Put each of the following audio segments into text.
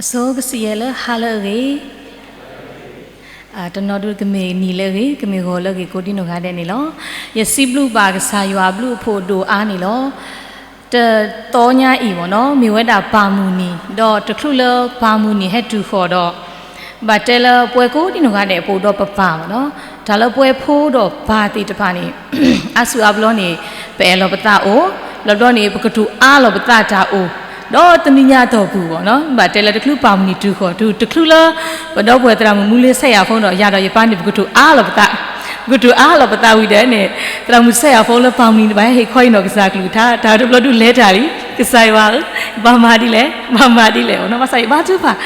အဆိကစံးယဲၢ်လၢဟါလၢအဂ့ၤ, တနီၤဒုးကမ့ၢ်နံၤလၢအဂ့ၤ, ကမ့ၢ်ဂီၤလၢအဂ့ၤ ကိးဒံနီၢ်ဂၤဒဲးန့ၣ်လီၤ. ယစံးဘျုးဘၣ်ကစၢ်ယွၤအဘျုးအဖှိၣ်ဒိၣ်အါန့ၣ်လီၤ. တသီညါအံၤမ့ၢ်နီၤ မ့ၢ်ဝဲဒၣ်ပၢ်မုၢ်နံၤ, ဒီးတချုးလၢပၢ်မုၢ်နံၤဟဲတုၤဃီၤဒီး ဘၣ်တဲလၢပဝဲကိးဒံနီၢ်ဂၤဒဲးပအိၣ်ဒီးပပၢ်မ့ၢ်နီၤ, တၢ်လၢပဝဲဖိဒီးပၢ်သ့ၣ်တဖၣ်န့ၣ် အါစုအါဘျီန့ၣ် ပအဲၣ်လီၤပသးအိၣ်, ဘျီဘျီန့ၣ် ပကတိၤအါလီၤပသးတၢ်အိၣ်, ဒီးတနံၤညါအတီၢ်ပူၤမ့ၢ်နီၤ ဘၣ်တဲလၢတချုးပၢ်မုၢ်နံၤတုၤဃီၤတုၤ တချုးလၢ ပဒီပုၢ်ဝဲၢ်သရၣ်မုၣ်မူလၢဆဲးယၤဖိဒီး ယၤဒီးယပၢ်န့ၣ် ပကတိၤအါလီၤပသး, ပကတိၤအါလီၤပသးဝံၤဒီးန့ၣ် သရၣ်မုၣ်ဆဲးယၤဖိလၢပၢ်မုၢ်နံၤန့ၣ် ဘၣ်ဟဲဟ့ၣ်ခီအံၤနီၢ်ကစၢ်ကလုၢ်ကထါ တၢ်တဘျီဒုးလဲၤတၢ်လံ, ကစၢ်ယွၤဧၢ, ဘၣ်မၤဒ်လဲၣ်, ဘၣ်မၤဒ်လဲၣ်မ့ၢ်နီၤ, ဘၣ်ဆၣ်ယဘါထုကဖၣ်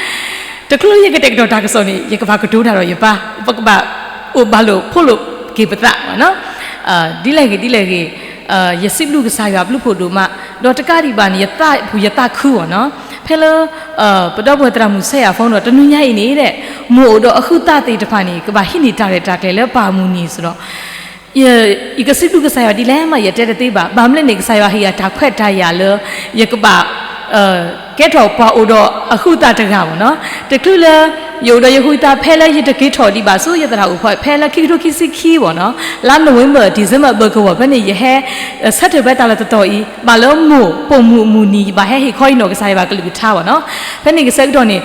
တချုးလၢယကတဲာ်ကတီၤတၢ်ကစီၣ်န့ၣ် ယကဘၣ်ကတိၤတၢ်ဒီးယပၢ်, ပကဘၣ်အိၣ်ဘၣ်လိာ်ဖိးလိာ်က့ၤပသးမ့ၢ်နီၤ, ဒ်လဲၣ်ဂ့ၤဒ်လဲၣ်ဂ့ၤ, ယစံးဘျုးကစၢ်ယွၤဘျုးဖှိၣ်ဒိၣ်မး, ဒီးတကးဒံးဘၣ်န့ၣ် ယသးပူၤယသးခုမ့ၢ်နီၤ, ဖဲလၢ ပဒီပုၢ်ဝဲၢ်သရၣ်မုၣ်ဆဲးယၤဖိဒီး တနံၤညါအံၤန့ၣ် မိၢ်အိၣ်ဒီးအဟုးသးသ့ၣ်တဖၣ်န့ၣ် ကဘၣ်ဟံးန့ၢ်တၢ်ရဲၣ်တၢ်ကျဲၤလၢပၢ်မုၢ်နံၤစ့ၢ်ဒီး ယကစံးဘျုးကစၢ်ယွၤဒ်လဲၣ်မး ယတဲတသ့ဘၣ်. ဘၣ်မနုၤလဲၣ်န့ၣ် ကစၢ်ယွၤဟ့ၣ်ယၤတၢ်ခွဲးတၢ်ယာ်လၢ ယကဘၣ် ကဲထီၣ်ပှၤအိၣ်ဒီးအဟုးသးတဂၤမ့ၢ်နီၤ. တချုးလၢ ယအိၣ်ဒီးယဟုးသးဖဲလၢယတက့ၤထီၣ်ဒံးဘၣ်ဆူယသရၣ်အိၣ်ဖီ ဖဲလၢခံကထိခံဆံခံမ့ၢ်နီၤ, လါ November December အဘၢၣ်ကဝီၤဖဲန့ၣ် ယဟဲ ဆၢထၢၣ်ဖဲတၢ်လီၢ်တတီၤအံၤ ဘၣ်လၢမိၢ်ပိာ်မုၣ်အမုၢ်နံၤ ယဘၣ်ဟဲဟ့ၣ်ခီအံၤနီၢ်ကစၢ်ယွၤကလုၢ်ကထါမ့ၢ်နီၤ. ဖဲန့ၣ်ကဆၢကတီၢ်န့ၣ်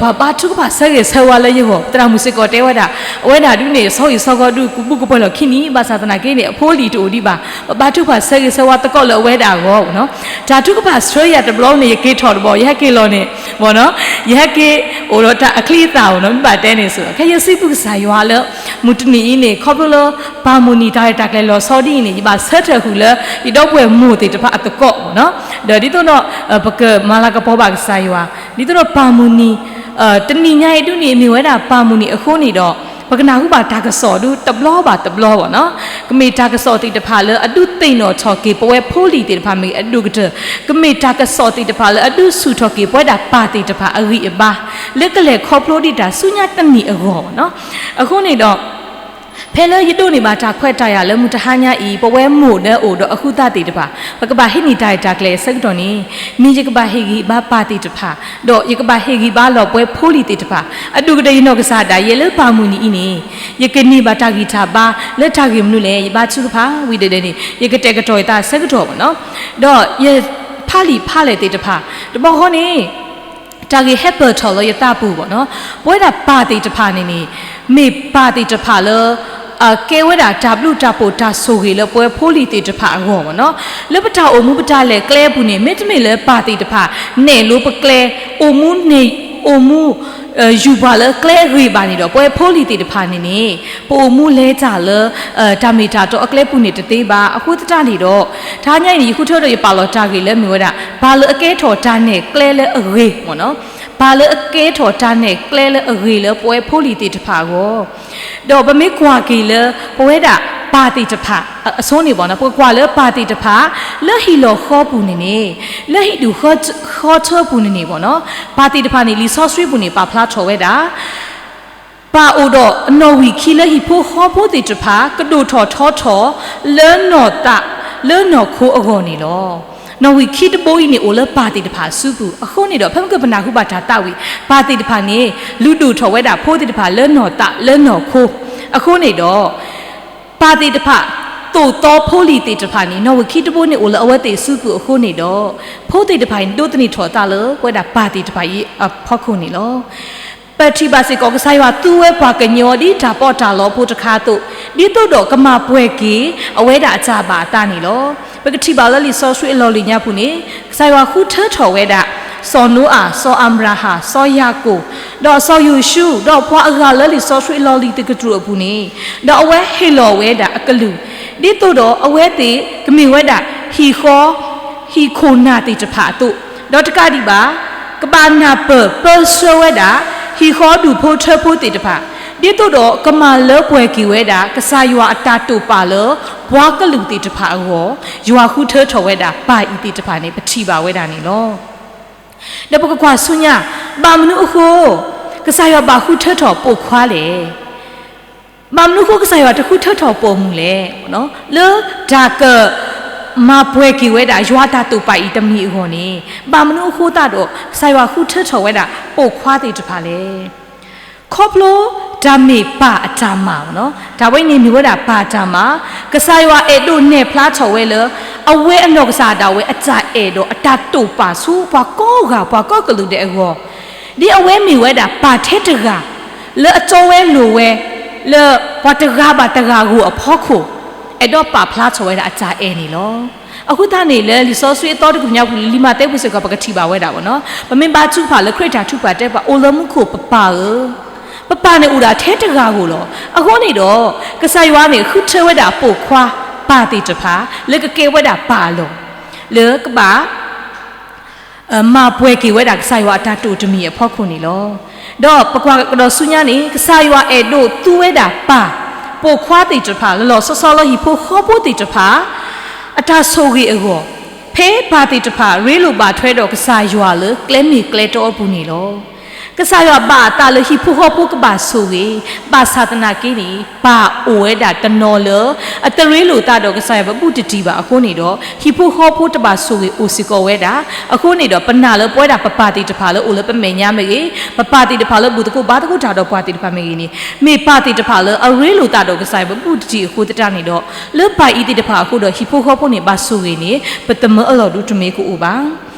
ပှၤဘါထုကဖၣ်ဆၢဂ့ၤဆၢဝါလၢယဂီၢ်, သရၣ်မုၣ်စ့ၢ်ကီးတဲဝဲဒၣ်, အဝဲဒၣ်ဒုးန့ၣ် ဆီဂံၢ်ဆီဂီၤဒုး ကဘူးကပှဲၤလီၢ်ခံနံၣ်, ဘၣ်ဆၣ်သနာ်က့န့ၣ် အဖိအလံၤတအိၣ်ဒံးဘၣ်, ပဘါထုကဖၣ်ဆၢဂ့ၤဆၢဝါသကိးလၢအဝဲဒၣ်အဂီၢ်မ့ၢ်နီၤ. တၢ်ထုကဖၣ်ဆှၢယၤတဘျီန့ၣ် ယက့ၤထီၣ်တဘျီ, ယဟဲက့ၤလီၤန့ၣ်မ့ၢ်နီၤ, ယဟဲက့ၤအိၣ်ဒီးတၢ်အချံအသၣ်မ့ၢ်နီၤ, မ့ၢ်ဘၣ်တဲန့ၣ်စ့ၢ်ကီး ခဲယစံးဘျုးကစၢ်ယွၤလၢ မုၢ်တနံၤအံၤန့ၣ် ခီဖျိလၢ ပၢ်မုၢ်နံၤတၢ်ရဲၣ်တၢ်ကျဲၤလီၤဆီဒ်အံၤန့ၣ် ယဘၣ်ဆၢထၢၣ်ဃုာ်လၢ ယဒီပုၢ်ဝဲၢ်မိၢ်သ့ၣ်တဖၣ်အသကိးမ့ၢ်နီၤ, ဒီးဒ်သိးဒီး ပကမၤလၤကပီၤဘၣ်ကစၢ်ယွၤ, ဒ်သိးဒီးပၢ်မုၢ်နံၤ တနံၤညါအံၤဒုးန့ၣ် မ့ၢ်ဝဲဒၣ်ပၢ်မုၢ်နံၤအဃိန့ၣ်ဒီး ပကနၢ်ဟူဘၣ်တၢ်ကစီၣ်ဒုးတဘျီဘၣ်တဘျီမ့ၢ်နီၤ, ကမ့ၢ်တၢ်ကစီၣ်သ့ၣ်တဖၣ်လၢအဒုးသ့ၣ်နီၣ်ထီၣ်က့ၤပဝဲဖိလံၤသ့ၣ်တဖၣ်မ့ၢ်ဂ့ၤ အဒိၣ်ကတၢၢ်, ကမ့ၢ်တၢ်ကစီၣ်သ့ၣ်တဖၣ်လၢအဒုးဆူၣ်ထီၣ်က့ၤပဝဲဒၣ်ပၢ်သ့ၣ်တဖၣ်အဂံၢ်အဘါ လၢကလဲၤခီဖျိဒံးတၢ်ဆူညါတနံၣ်အဂီၢ်မ့ၢ်နီၤ. အဃိန့ၣ်ဒီး ဖဲလၢယဒိးန့ၢ်ဘၣ်တၢ်ခွဲးတၢ်ယာ်လၢမုၢ်တဟါညါအံၤ ပဝဲမိၢ်လၢအိၣ်ဒီးအဟုးသးသ့ၣ်တဖၣ် ပကဘၣ်ဟံးန့ၢ်တၢ်ရဲၣ်တၢ်ကျဲၤအဆၢကတီၢ်န့ၣ် မ့ၢ်ယကဘၣ်ဟ့ၣ်ဂံၢ်ဘါပၢ်သ့ၣ်တဖၣ်, ဒီးယကဘၣ်ဟ့ၣ်ဂံၢ်ဘါလီၤပဝဲဖိလံၤသ့ၣ်တဖၣ်, အဒိၣ်ကတၢၢ်ယနီၢ်ကစၢ်ဒၣ်ယဲလၢပၢ်မုၢ်နံၤအံၤန့ၣ် ယကန့ၢ်ဘၣ်တၢ်ဂံၢ်တၢ်ဘါလၢတၢ်ဂ့ၢ်မနုၤလဲၣ်, ယဘါထုကဖၣ်ဝံၤဒီးန့ၣ် ယကတဲာ်ကတီၤယသးအဆၢကတီၢ်မ့ၢ်နီၤ, ဒီးယဖးလံာ်ဖးလဲၢ်သ့ၣ်တဖၣ် တဘျီဃီန့ၣ် တၢ်ဂ့ၢ်ဟဲပၢၢ်ထီၣ်လၢယသးပူၤမ့ၢ်နီၤ, ပဝဲဒၣ်ပၢ်သ့ၣ်တဖၣ်န့ၣ်န့ၣ် မ့ၢ်ပၢ်သ့ၣ်တဖၣ်လၢ အကဲဝဲဒၣ်တၢ်ဘျုးတၢ်ဖှိၣ်တၢ်ဆိၣ်ဂ့ၤလၢပဝဲဖိလံၤသ့ၣ်တဖၣ်အဂီၢ်မ့ၢ်နီၤ, လၢပတၢ်အိၣ်မူပတၢ်လဲၤကျဲအပူၤန့ၣ် မ့တမ့ၢ်လၢပၢ်သ့ၣ်တဖၣ် နဲၣ်လိပကျဲ အိၣ်မူန့ၣ် အိၣ်မူ ယူၢ်ပှၤလၢကျဲအဂ့ၤဘၣ်န့ၣ်ဒီး ပဝဲဖိလံၤသ့ၣ်တဖၣ်န့ၣ်န့ၣ် ပအိၣ်မူလဲၤတၢ်လၢ တၢ်မ့ၢ်တၢ်တီအကျဲပူၤန့ၣ်တသ့ဘၣ်. အဃိသတးန့ၣ်ဒီး တဟါညါအံၤန့ၣ် ယဃုထၢဒီးယပာ်လီၤတၢ်ဂ့ၢ်လၢမ့ၢ်ဝဲဒၣ် ပၢ်လၢအကဲထီၣ်တၢ်နဲၣ်ကျဲလၢအဂ့ၤမ့ၢ်နီၤ, ပၢ်လၢအကဲထီၣ်တၢ်နဲၣ်ကျဲလၢအဂ့ၤလၢပဝဲဖိလံၤသ့ၣ်တဖၣ်အဂီၢ် ဒီးပမ့ၢ်ကွၢ်က့ၤလၢပဝဲဒၣ်ပၢ်သ့ၣ်တဖၣ်အဆိန့ၣ်မ့ၢ်နီၤ, ပကကွၢ်လၢပၢ်သ့ၣ်တဖၣ် လၢဟံၣ်လီၤဃီပူၤန့ၣ်န့ၣ် လၢဟံၣ်ဒူၣ်ဃီထၢပူၤန့ၣ်န့ၣ်မ့ၢ်နီၤ, ပၢ်သ့ၣ်တဖၣ်န့ၣ် လံာ်စီဆှံပူၤန့ၣ် ပာ်ဖျါထီၣ်ဝဲဒၣ် ပၢ်အိၣ်ဒီးအနီၣ်ဝံာ်ခံလၢဟံၣ်ဖိဃီဖိသ့ၣ်တဖၣ် ကဒိၣ်ထီၣ်ထီထီၣ် လၢနီၢ်သး လၢနီၢ်ခိအဂီၢ်န့ၣ်လီၤ. နီၣ်ဝံာ်ခံတဘိအံၤန့ၣ် အိၣ်လၢပၢ်သ့ၣ်တဖၣ်အစုပူၤ, အဃိန့ၣ်ဒီး ဖဲမ့ၢ်ကပနၢ်ဟူဘၣ်တၢ်သးဝံၣ် ပၢ်သ့ၣ်တဖၣ်န့ၣ် လုၢ်ဒိၣ်ထီၣ်ဝဲဒၣ်ဖိသ့ၣ်တဖၣ်လၢနီၢ်သးလၢနီၢ်ခိ, အဃိန့ၣ်ဒီး ပၢ်သ့ၣ်တဖၣ် သိၣ်သီဖိလံၤသ့ၣ်တဖၣ်န့ၣ် နီၣ်ဝံာ်ခံတဘိန့ၣ် အိၣ်လၢအဝဲသ့ၣ်အစုပူၤအဃိန့ၣ်ဒီး ဖိသ့ၣ်တဖၣ်အံၤ ဒိးသန့ၤထီၣ်အသးလၢပဝဲဒၣ်ပၢ်သ့ၣ်တဖၣ်အံၤအဖီခိၣ်န့ၣ်လီၤ. ပထံၣ်ဘၣ်စ့ၢ်ကီး ကစၢ်ယွၤသူဝဲပှၤကညီဒ်တၢ်ပီးတၢ်လီဖိတခါအသိး, ဒ်သိးဒီးကမၤပှဲၤက့ၤ အဝဲဒၣ်အတၢ်ဘၣ်အသးန့ၣ်လီၤ. ပကထံၣ်ဘၣ်လၢလံာ်စီဆှံအလီၢ်လံၤညါပူၤန့ၣ် ကစၢ်ယွၤဃုထၢထီၣ်ဝဲဒၣ် စီၤနိအၤ, စီၤအၤဘြၤဟၣ်, စီၤယၤကိာ်, ဒီးစီၤယိၤၡူး, ဒီးပှၤအဂၤလၢလံာ်စီဆှံအလီၢ်လံၤတကတြူၢ်အပူၤန့ၣ်, ဒီးအဝဲဟ့ၣ်လီၤဝဲဒၣ်အကလုၢ်, ဒ်သိးဒီးအဝဲသ့ၣ်ကမ့ၢ်ဝဲဒၣ်ဟံၣ်ဃီ ဟံၣ်ခိၣ်နၢ်သ့ၣ်တဖၣ်အသိး, ဒီးတကးဒံးဘၣ် ကဘၣ်နၢ်ပၢၢ်ပၢဆှၢဝဲဒၣ် ဟံၣ်ဃီဒူၣ်ဖိထၢဖိသ့ၣ်တဖၣ်, ဒ်သိးဒီးကမၤလၢပှဲၤက့ၤဝဲဒၣ် ကစၢ်ယွၤအတၢ်တိာ်ပာ်လၢ ပှၤကလုာ်သ့ၣ်တဖၣ်အဂီၢ်, ယွၤဃုထၢထီၣ်ဝဲဒၣ်ပၢ်အံၤသ့ၣ်တဖၣ်န့ၣ် ပထံၣ်ဘၣ်ဝဲဒၣ်န့ၣ်လီၤ. ဒီးပကကွၢ်ဆူညါ, ဘၣ်မနုၤအဃိ ကစၢ်ယွၤဘၣ်ဃုထၢထီၣ်ပိာ်ခွါလဲၣ်. ဘၣ်မနုၤအဃိကစၢ်ယွၤတဃုထၢထီၣ်ပိာ်မုၣ်လဲၣ်. လၢတၢ်ကမၤပှဲၤက့ၤဝဲဒၣ် ယွၤတၢ်တိာ်ပာ်အံၤတမံၤအဂီၢ်န့ၣ်, ဘၣ်မနုၤအဃိသတးဒီး ကစၢ်ယွၤဃုထၢထီၣ်ဝဲဒၣ် ပိာ်ခွါသ့ၣ်တဖၣ်လဲၣ်. ခီဖျိတၢ်မ့ၢ်ပၢ်အတၢ်မၤ, တၢ်ဝဲအံၤန့ၣ်မ့ၢ်ဝဲဒၣ်ပၢ်တၢ်မၤ, ကစၢ်ယွၤအဲၣ်ဒိးနဲၣ်ဖျါထီၣ်ဝဲလၢ အဝဲအနီၢ်ကစၢ်ဒၣ်ဝဲအတၢ်အဲၣ်ဒီးအတၢ်တိာ်ပာ်ဆူပှၤကိးဂၤပှၤကိးကလုာ်ဒဲးအဂီၢ်, ဒ်အဝဲမ့ၢ်ဝဲဒၣ်ပၢ်ထဲတဂၤ လၢအတီဝဲလိၤဝဲ လၢပှၤတဂၤဘၣ်တဂၤဂီၢ်အဖီခိၣ်, အဲၣ်ဒိးပာ်ဖျါထီၣ်ဝဲဒၣ်အတၢ်အဲၣ်န့ၣ်လီၤ. အဃိသတးန့ၣ် လၢလံာ်စီဆှံအသီတကဖၠါပူၤ လံာ်မးသဲပူၤစ့ၢ်ကီး ပကထံၣ်ဘၣ်ဝဲဒၣ်ဘၣ်နီၤ, ပမ့ၢ်ဘါထုကဖၣ်လၢခရံာ်တၢ်ထုကဖၣ်တဲပှၤ အိၣ်လၢမူခိၣ်ပပၢ်ဧၢ, ပပၢ်န့ၣ်အိၣ်ဒၣ်ထဲတဂၤဧိၤလီၤ. အဃိန့ၣ်ဒီး ကစၢ်ယွၤန့ၣ် ဃုထၢဝဲဒၣ်ပိာ်ခွါပၢ်သ့ၣ်တဖၣ် လၢကကဲဝဲဒၣ်ပၢ်အလီၢ်, လၢကဘၣ် မၤပှဲၤက့ၤဝဲဒၣ်ကစၢ်ယွၤအတၢ်တိာ်တမံၤအဖီခိၣ်န့ၣ်လီၤ. ဒီးပကွၢ်ကဒီးဆူညါန့ၣ် ကစၢ်ယွၤအဲၣ်ဒိးသူဝဲဒၣ်ပၢ်, ပိာ်ခွါသ့ၣ်တဖၣ် လီၤလီၤဆီဆီလၢဟံၣ်ဖိဃီဖိသ့ၣ်တဖၣ် အတၢ်ဆိၣ်ဂ့ၤအဂီၢ်, ဖဲပၢ်သ့ၣ်တဖၣ် ရ့လိာ်ဘၣ်ထွဲဒီးကစၢ်ယွၤလၢကျဲမ့ၢ်ကျဲတီအပူၤန့ၣ်လီၤ. ကစၢ်ယွၤဘၣ်အသးလၢဟံၣ်ဖိဃီဖိကဘၣ်ဆိၣ်ဂ့ၤ, ဘၣ်ဆၣ်သနာ်က့န့ၣ် ပၢ်အိၣ်ဝဲဒၣ်တနီၤလၢ အတရ့လိာ်သးဒီးကစၢ်ယွၤပဘူၣ်တတံၢ်ဘၣ်အဃိန့ၣ်ဒီး ဟံၣ်ဖိဃီဖိတဘၣ်ဆိၣ်ဂ့ၤအိၣ်စ့ၢ်ကီးဝဲဒၣ်. အဃိန့ၣ်ဒီး ပနာ်လၢပဝဲဒၣ်ပပၢ်သ့ၣ်တဖၣ်လၢအိၣ်လၢပမဲာ်ညါမ့ၢ်ဂ့ၤ, ပပၢ်သ့ၣ်တဖၣ်လၢဘူၣ်သကိးဘါသကိးတၢ်ဒီးပှၤသ့ၣ်တဖၣ်မ့ၢ်ဂ့ၤန့ၣ် မ့ၢ်ပၢ်သ့ၣ်တဖၣ်လၢအရ့လိာ်သးဒီးကစၢ်ယွၤပဘူၣ်တတံၢ်အဃိသတးန့ၣ်ဒီး လၢပၢ်အံၤသ့ၣ်တဖၣ်အဃိဒီး ဟံၣ်ဖိဃီဖိန့ၣ် ဘၣ်ဆိၣ်ဂ့ၤန့ၣ် ပတမၢအလီၢ်ဒိတမ့ၢ်ကအိၣ်ဘၣ်.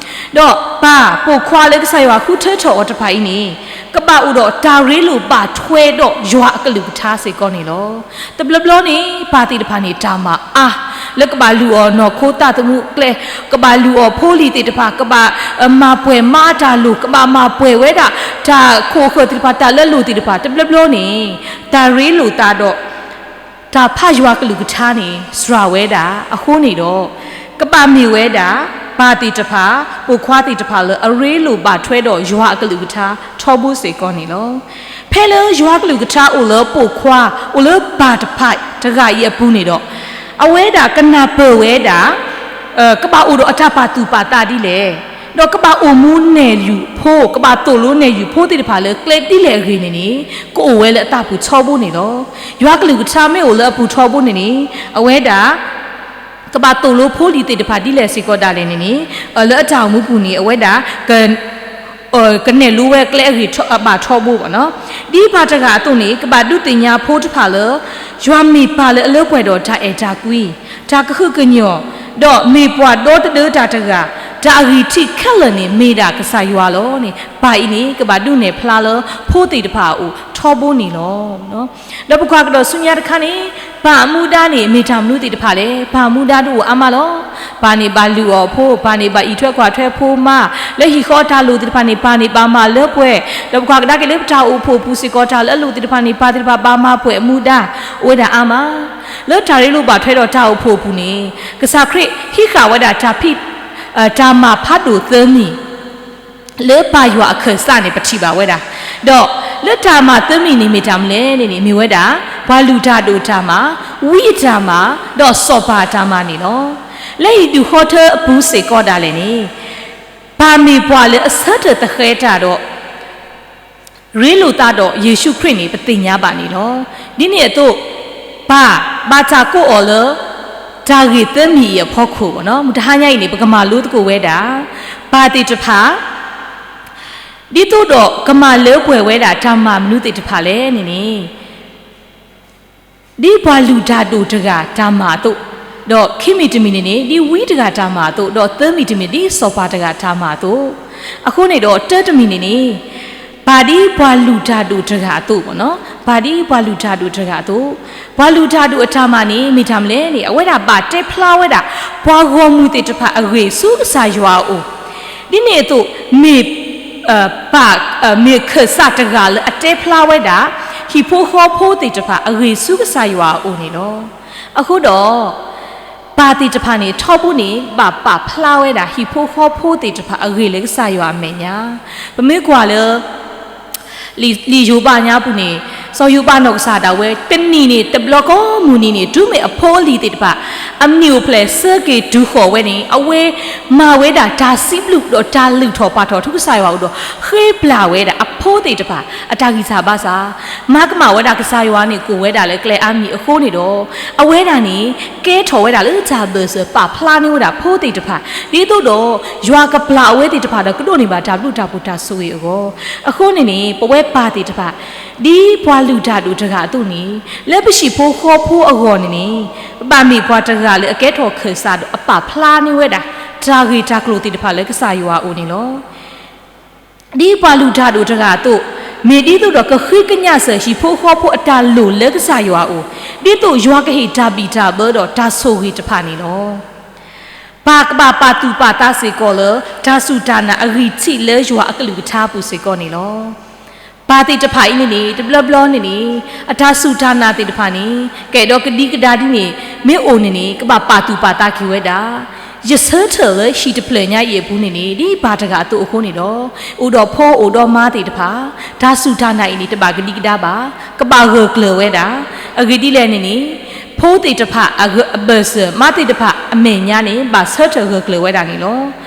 ဒီးပၢ်ပိာ်ခွါလၢကစၢ်ယွၤဃုထၢထီၣ်အီၤတဖၣ်အံၤန့ၣ် ကဘၣ်အိၣ်ဒီးတၢ်ရ့လိာ်ဘၣ်ထွဲဒီးယွၤအကလုၢ်ကထါစ့ၢ်ကီးန့ၣ်လီၤ. တဘျီဘျီန့ၣ် ပၢ်သ့ၣ်တဖၣ်န့ၣ် တၢ်မၤအါ, လၢကဘၣ်လုၢ်အီၣ်နီၢ်ခိသးသမူကျဲ, ကဘၣ်လုၢ်အီၣ်ဖိလံၤသ့ၣ်တဖၣ်, ကဘၣ်မၤပှဲၤမၤတၢ်လိၣ်, ကဘၣ်မၤပှဲၤဝဲဒၣ် တၢ်ခိၣ်ဃၢၤသ့ၣ်တဖၣ် တၢ်လၢလိၣ်သ့ၣ်တဖၣ်, တဘျီဘျီန့ၣ် တၢ်ရ့လိာ်သးဒီး တၢ်ဖးယွၤကလုၢ်ကထါန့ၣ် စှၤဝဲဒၣ်အဃိန့ၣ်ဒီး ကဘၣ်မ့ၢ်ဝဲဒၣ် ပၢ်သ့ၣ်တဖၣ်, ပိာ်ခွါသ့ၣ်တဖၣ်လၢအရ့လိာ်ဘၣ်ထွဲဒီးယွၤအကလုၢ်ကထါထီဘိစ့ၢ်ကီးန့ၣ်လီၤ. ဖဲလၢယွၤကလုၢ်ကထါအိၣ်လၢပိာ်ခွါ, အိၣ်လၢပၢ်တဖၣ်တဂၤအံၤအပူၤန့ၣ်ဒီး အဝဲဒၣ်ကနၢ်ပၢၢ်ဝဲဒၣ် ကဘၣ်အိၣ်ဒီးအတၢ်ပာ်သူၣ်ပာ်သးဒ်လဲၣ်, ဒီးကဘၣ်အိၣ်မူနဲၣ်ယုာ်ဖိ, ကဘၣ်သိၣ်လိနဲၣ်ယုာ်ဖိသ့ၣ်တဖၣ်လၢကျဲဒ်လဲၣ်အဂ့ၢ်န့ၣ်န့ၣ် ကအိၣ်ဝဲလၢအသးပူၤထီဘိန့ၣ်လီၤ. ယွၤကလုၢ်ကထါမ့ၢ်အိၣ်လၢအပူၤထီဘိန့ၣ်န့ၣ် အဝဲဒၣ် ကဘၣ်သိၣ်လိဖိလံၤသ့ၣ်တဖၣ်ဒ်လဲၣ်စ့ၢ်ကီးဒၣ်လဲာ်န့ၣ်န့ၣ် လၢအတၢ်အိၣ်မူပူၤန့ၣ် အဝဲဒၣ် ကနဲၣ်လိဝဲကျဲအဂ့ၢ်အဘၣ်ထီဘိဘၣ်နီၤ. ဒ်ပၢ်တဂၤအသိးန့ၣ် ကဘၣ်ဒုးသ့ၣ်ညါဖိတဖၣ်လၢ ယွၤမ့ၢ်ပၢ်လၢအလၢပှဲၤဒီးတၢ်အဲၣ်တၢ်ကွံ, တၢ်ကဟုကညီၢ်, ဒီးမ့ၢ်ပှၤဒီသဒၢတၢ်တဂၤ, တၢ်အဂံၢ်ထံးခဲလၢာ်န့ၣ် မ့ၢ်ဒၣ်ကစၢ်ယွၤလီၤန့ၣ် ပၢ်အံၤန့ၣ် ကဘၣ်ဒုးနဲၣ်ဖျါလၢဖိသ့ၣ်တဖၣ်အအိၣ်ထီဘိန့ၣ်လီၤ. ဒီးပကွၢ်ကဒီးဆူညါတခါန့ၣ် ပၢ်အမူဒါန့ၣ် မ့ၢ်တၢ်မနုၤသ့ၣ်တဖၣ်လဲၣ်. ပၢ်အမူဒါဒုးအိၣ်အါမးလီၤ. ပၢ်န့ၣ်ဘၣ်လုၢ်အီၣ်ဖိ, ပၢ်န့ၣ်ဘၣ်အံးထွဲကွၢ်ထွဲဖိမါ, လၢဟံၣ်ဃီတၢ်လိၣ်သ့ၣ်တဖၣ်န့ၣ် ပၢ်န့ၣ်ဘၣ်မၤလၢပှဲၤ, ဒီးပကွၢ်ကဒါက့ၤလၢပတၢ်အိၣ်ဖှိၣ်အပူၤစ့ၢ်ကီး တၢ်လၢအလိၣ်သ့ၣ်တဖၣ်န့ၣ် ပၢ်သ့ၣ်တဖၣ်ဘၣ်မၤပှဲၤအမူဒါ အိၣ်ဝဲဒၣ်အါမး လၢတၢ်ရ့လိာ်ဘၣ်ထွဲဒီးတၢ်အိၣ်ဖှိၣ်အပူၤန့ၣ် ကစၢ်ခရံာ်ဟံးဃာ်ဝဲဒၣ်တၢ်ဖံး တၢ်မၤဖးဒိၣ်သၢမံၤ လၢပၢ်ယွၤအခၢၣ်စးန့ၣ် ပထံၣ်ဘၣ်ဝဲဒၣ်. ဒီးလၢတၢ်မၤသၢမံၤန့ၣ် မ့ၢ်တၢ်မနုၤလဲၣ်န့ၣ်န့ၣ် မ့ၢ်ဝဲဒၣ် ပှၤလုၢ်တၢ်ဒိၣ်တၢ်မၤ, ဝံအတၢ်မၤ, ဒီးစီၤပၤအတၢ်မၤန့ၣ်လီၤ. လၢဟံၣ်ဒူၣ်ဃီထၢအပူၤစ့ၢ်ကီးဒၣ်လဲာ်န့ၣ် ပၢ်မ့ၢ်ပှၤလၢအဆၢထၢၣ်သဃဲၤတၢ်ဒီး ရ့လိာ်သးဒီးယ့ၣ်ၡူးခရံာ်န့ၣ် ပသ့ၣ်ညါဘၣ်န့ၣ်လီၤ. ဒ်န့ၣ်အသိး ပၢ်ဘၣ်တၢ်ကိးအီၤလၢ တၢ်ဂ့ၢ်သၢမံၤအံၤအဖီခိၣ်ဘၣ်နီၤ. မုၢ်တဟါညါအံၤန့ၣ် ပကမၤလိသကိးဝဲဒၣ် ပၢ်သ့ၣ်တဖၣ် ဒ်သိးဒီးကမၤလၢပှဲၤဝဲဒၣ်တၢ်မၤမနုၤသ့ၣ်တဖၣ်လဲၣ်န့ၣ်န့ၣ် ဒ်ပှၤလုၢ်တၢ်ဒိၣ်တဂၤတၢ်မၤအသိး, ဒီးခံမံၤတမံၤန့ၣ်န့ၣ် ဒ်ဝံတဂၤတၢ်မၤအသိး, ဒီးသၢမံၤတမံၤ ဒ်စီၤပၤတဂၤတၢ်မၤအသိး, အဃိန့ၣ်ဒီးတၢတမံၤန့ၣ်န့ၣ် ပၢ်ဒ်ပှၤလုၢ်တၢ်ဒိၣ်တဂၤအသိးဘၣ်နီၤ. ပၢ်ဒ်ပှၤလုၢ်တၢ်ဒိၣ်တဂၤအသိး, ပှၤလုၢ်တၢ်ဒိၣ်အတၢ်မၤန့ၣ် မ့ၢ်တၢ်မနုၤလဲၣ်န့ၣ် အဝဲဒၣ်ဘၣ်တဲဖျါဝဲဒၣ် ပှၤဂီၢ်မုၢ်သ့ၣ်တဖၣ်အဂ့ၢ်ဆူကစၢ်ယွၤအအိၣ်, ဒ်န့ၣ်အသိး မ့ၢ် ပၢ် မ့ၢ်ခၢၣ်စးတဂၤလၢအတဲဖျါဝဲဒၣ် ဟံၣ်ဖိဃီဖိသ့ၣ်တဖၣ်အဂ့ၢ်ဆူကစၢ်ယွၤအအိၣ်န့ၣ်လီၤ. အဃိဒီး ပၢ်သ့ၣ်တဖၣ်န့ၣ် ထီဘိန့ၣ် ဘၣ်ပာ်ဖျါဝဲဒၣ် ဟံၣ်ဖိဃီဖိသ့ၣ်တဖၣ်အဂ့ၢ်လၢကစၢ်ယွၤအမဲာ်ညါ, ပမ့ၢ်ကွၢ်လၢ လံာ်ယိၤဘးညါပူၤန့ၣ် စီၤယိၤဘးနီၢ်ကစၢ်ဒၣ်ဝဲ တနံၤန့ၣ် တဘျီကိးမုၢ်နံၤန့ၣ် တုၤမ့ၢ်အဖိအလံၤသ့ၣ်တဖၣ် အမ့ၣ်အိၣ်ဖျဲၣ်ဆၢက့ၤတုၤဃီၤဝဲန့ၣ် အဝဲမၤဝဲဒၣ်တၢ်စံးဘျုးဒီးတၢ်လုၢ်ထီၣ်ပာ်ထီၣ်ထူကစၢ်ယွၤအအိၣ်ဒီး ဃ့ပျၢ်ဝဲဒၣ်အဖိသ့ၣ်တဖၣ် အတၢ်ဂံၢ်စၢ်ဘါစၢ်, မၤကမၣ်ဝဲဒၣ်ကစၢ်ယွၤန့ၣ် ကိးဝဲဒၣ်လၢကျဲအါမံၤအဃိန့ၣ်ဒီး အဝဲဒၣ်န့ၣ် ကဲထီၣ်ဝဲဒၣ်လၢတၢ်ဘၢၣ်စၢၤ ပာ်ဖျါန့ၢ်ဝဲဒၣ်ဖိသ့ၣ်တဖၣ် ဒ်သိးဒီး ယွၤကပျၢ်အဝဲသ့ၣ်တဖၣ်ဒီး ကဒိးန့ၢ်ဘၣ်တၢ်ဘျုးတၢ်ဖှိၣ်တၢ်ဆိၣ်ဂ့ၤအဂီၢ်. အဃိန့ၣ်န့ၣ် ပဝဲပၢ်သ့ၣ်တဖၣ် ဒ်ပှၤလုၢ်တၢ်ဒိၣ်တဂၤအသိးန့ၣ် လၢပဟံၣ်ဖိဃီဖိအဂီၢ်န့ၣ်န့ၣ် ပဘၣ်မ့ၢ်ပှၤတဂၤလၢအကဲထီၣ်ခၢၣ်စးဒီးအပာ်ဖျါန့ၢ်ဝဲဒၣ် တၢ်ဂ့ၢ်တၢ်ကျိၤသ့ၣ်တဖၣ်လၢကစၢ်ယွၤအအိၣ်န့ၣ်လီၤ. ဒ်ပှၤလုၢ်တၢ်ဒိၣ်တဂၤအသိး, မ့ၢ်ဒ်သိးဒီးကဃ့ကညးစၢၤဟံၣ်ဖိဃီဖိအတၢ်လိၣ်လၢကစၢ်ယွၤအအိၣ်, ဒ်သိးယွၤကဟ့ၣ်တၢ်ဘံၣ်တၢ်ဘၢဒီးတၢ်ဆိၣ်ဂ့ၤတဖၣ်န့ၣ်လီၤ. ပၢ်ကဘၣ်ပာ်သူၣ်ပာ်သးစ့ၢ်ကီးလၢ တၢ်စူၢ်တၢ်နာ်အဂံၢ်ထံးလၢယွၤအကလုၢ်ကထါအပူၤစ့ၢ်ကီးန့ၣ်လီၤ. ပၢ်သ့ၣ်တဖၣ်အံၤန့ၣ်န့ၣ် တဘျီဘျီန့ၣ်န့ၣ် အတၢ်စူၢ်တၢ်နာ်သ့ၣ်တဖၣ်န့ၣ် ကအဲၣ်ဒိးကဒံကဒါဒ်န့ၣ် မ့ၢ်အိၣ်န့ၣ်န့ၣ် ကဘၣ်ပာ်သူၣ်ပာ်သးက့ၤဝဲဒၣ် ယဆၢထၢၣ်လၢဟံၣ်တဖျၢၣ်ညါအံၤအပူၤန့ၣ်န့ၣ် ဒ်ပၢ်တဂၤအသိးအဃိန့ၣ်ဒီး အိၣ်ဒီးဖိအိၣ်ဒီးမါသ့ၣ်တဖၣ် တၢ်စူၢ်တၢ်နာ်အံၤန့ၣ် တဘၣ်ကဒံကဒါဘၣ်, ကဘၣ်ဂၢၢ်ကျၢၤဝဲဒၣ်. အဂ့ၢ်ဒ်လဲၣ်န့ၣ်န့ၣ် ဖိသ့ၣ်တဖၣ်အဘၢၣ်စၢၤ မါသ့ၣ်တဖၣ်အမဲာ်ညါန့ၣ် ဘၣ်ဆၢထၢၣ်ဂၢၢ်ကျၢၤဝဲဒၣ်န့ၣ်လီၤ.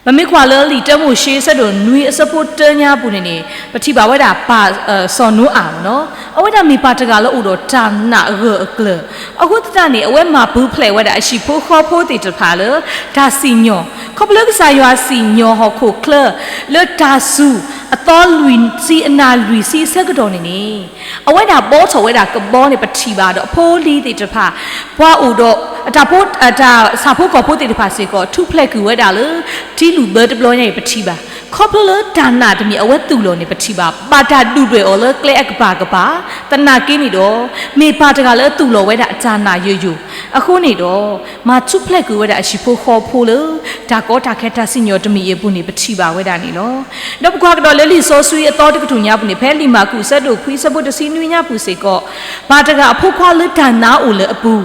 ပမ့ၢ်ကွၢ်လၢလံာ်တၢမိၤၡ့ အဆၢဒိၣ်နွံ အဆၢဖိတၢညါအပူၤန့ၣ်န့ၣ် ပထံၣ်ဘၣ်ဝဲဒၣ်ပၢ် စီၤနိအၤန့ၣ်လီၤ. အဝဲဒၣ်မ့ၢ်ပၢ်တဂၤလၢအိၣ်ဒီးတၢ်နာ်အဂၢၢ်အကျၢၤ, အဃိသတးန့ၣ် အဝဲမၤပူၤဖျဲးဝဲဒၣ်အဟံၣ်ဖိဃီဖိသ့ၣ်တဖၣ်လၢ တၢ်စံၣ်ညီၣ်, ခီဖျိကစၢ်ယွၤစံၣ်ညီၣ်ဟီၣ်ခိၣ်ချၢ လၢတၢ်စူၢ်အသီလွံၢ်ဆံအနၢ်လွံၢ်ဆံအဆၢကတီၢ်န့ၣ်န့ၣ် အဝဲဒၣ်ဘှီထီၣ်ဝဲဒၣ်ကဘီန့ၣ် ပထံၣ်ဘၣ်ဒီးအဖိအလံၤသ့ၣ်တဖၣ် ပှၤအိၣ်ဒီး အတၢ်ဖိ အတၢ်ဆၣ်ဖိကီၢ်ဖိသ့ၣ်တဖၣ်စ့ၢ်ကီး ထူၣ်ဖျဲးကွံာ်ဝဲဒၣ်လၢ ထံလုၢ်ဘၢတဘျီညါအံၤပထံၣ်ဘၣ်. ခီဖျိလၢတၢ်နာ်တမံၤအဝဲသူၣ်လီၤန့ၣ်ပထံၣ်ဘၣ်, ဘၣ်တၢ်ဒုၣ်ဒွဲၣ်အီၤလၢကျဲအကပၤကပၤ, သနာ်က့န့ၣ်ဒီး မ့ၢ်ပၢ်တဂၤလၢသူၣ်လီၤဝဲဒၣ်အတၢ်နာ်ယိာ်ယိာ်, အဃိန့ၣ်ဒီး မၤထူၣ်ဖျဲးကွံာ်ဝဲဒၣ်အဟံၣ်ဖိဃီဖိလၢ တၢ်ကီတၢ်ခဲတၢ်စံၣ်ညီၣ်တမံၤအံၤအပူၤန့ၣ် ပထံၣ်ဘၣ်ဝဲဒၣ်န့ၣ်လီၤ. ဒီးပကွၢ်ကဒီးလၢလံာ်စီဆှံအသီတကတြူၢ်ညါပူၤန့ၣ် ဖဲလံာ်မၢ်ကူးအဆၢဒိၣ်ခွံအဆၢဖိတဆံနွံညါပူၤစ့ၢ်ကီး, ပၢ်တဂၤအဖိခွါလၢတၢ်နာ်အိၣ်လၢအပူၤ,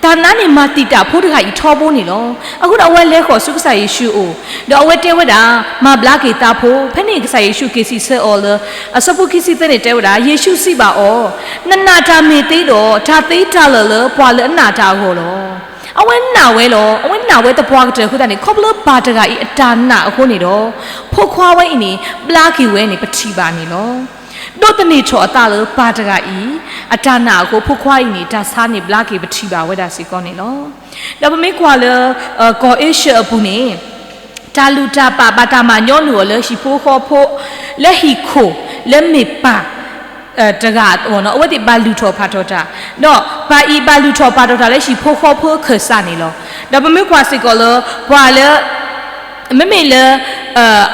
တၢ်နာ်န့ၣ်မၤတံာ်တာ်ဖိတဂၤအံၤထီဘိန့ၣ်လီၤ. အဃိဒီးအဝဲလဲၤဃီၤဆူကစၢ်ယ့ၣ်ၡူးအအိၣ်, ဒီးအဝဲတဲဝဲဒၣ်, မၤဘျါက့ၤသးဖိ, ဖဲန့ၣ်ကစၢ်ယ့ၣ်ၡူးက့ၤစံးဆၢအီၤလၢ အဆၢဖိခံဆံသၢန့ၣ်တဲဝဲဒၣ်, ယ့ၣ်ၡူးစံးဘၣ်အီၤ, နနာ်တၢ်မ့ၢ်သ့ဒီး တၢ်သ့တၢ်လၢာ်လၢပှၤလၢအနာ်တၢ်အဂီၢ်လီၤ. အဝဲနာ်ဝဲလီၤ, အဝဲနာ်ဝဲသပှၢ်ကတၢၢ်အဃိသတးန့ၣ် ခီဖျိလၢပၢ်တဂၤအံၤအတၢ်နာ်အဃိန့ၣ်ဒီး ဖိခွါဝဲအံၤန့ၣ် ဘျါက့ၤဝဲန့ၣ် ပထံၣ်ဘၣ်န့ၣ်လီၤ. ဒိးသန့ၤထီၣ်အသးလၢပၢ်တဂၤအံၤ အတၢ်နာ်အဃိ ဖိခွါအံၤန့ၣ် တၢ်ဆါန့ၣ်ဘျါက့ၤ ပထံၣ်ဘၣ်ဝဲဒၣ်စ့ၢ်ကီးန့ၣ်လီၤ. ဒီးပမ့ၢ်ကွၢ်လၢ ကီၢ်အ့ရှၢၣ်အပူၤန့ၣ် တၢ်လုၢ်တၢ်ပာ်ဘၣ်တၢ်မၤညီနုၢ်အီၤလၢဟံၣ်ဖိဃီဖိ လၢဟံၣ်ခိၣ် လၢမ့ၢ်ပၢ် တဂၤအဂီၢ်န့ၣ် အဝဲသ့ၣ်ဘၣ်လုၢ်ထီၣ်ပာ်ထီၣ်တၢ်, ဒီးပၢ်အံၤဘၣ်လုၢ်ထီၣ်ပာ်ထီၣ်တၢ်လၢဟံၣ်ဖိဃီဖိအခၢၣ်စးန့ၣ်လီၤ. ဒီးပမ့ၢ်ကွၢ်စ့ၢ်ကီးလၢ ပှၤလၢ မ့မ့ၢ်လၢ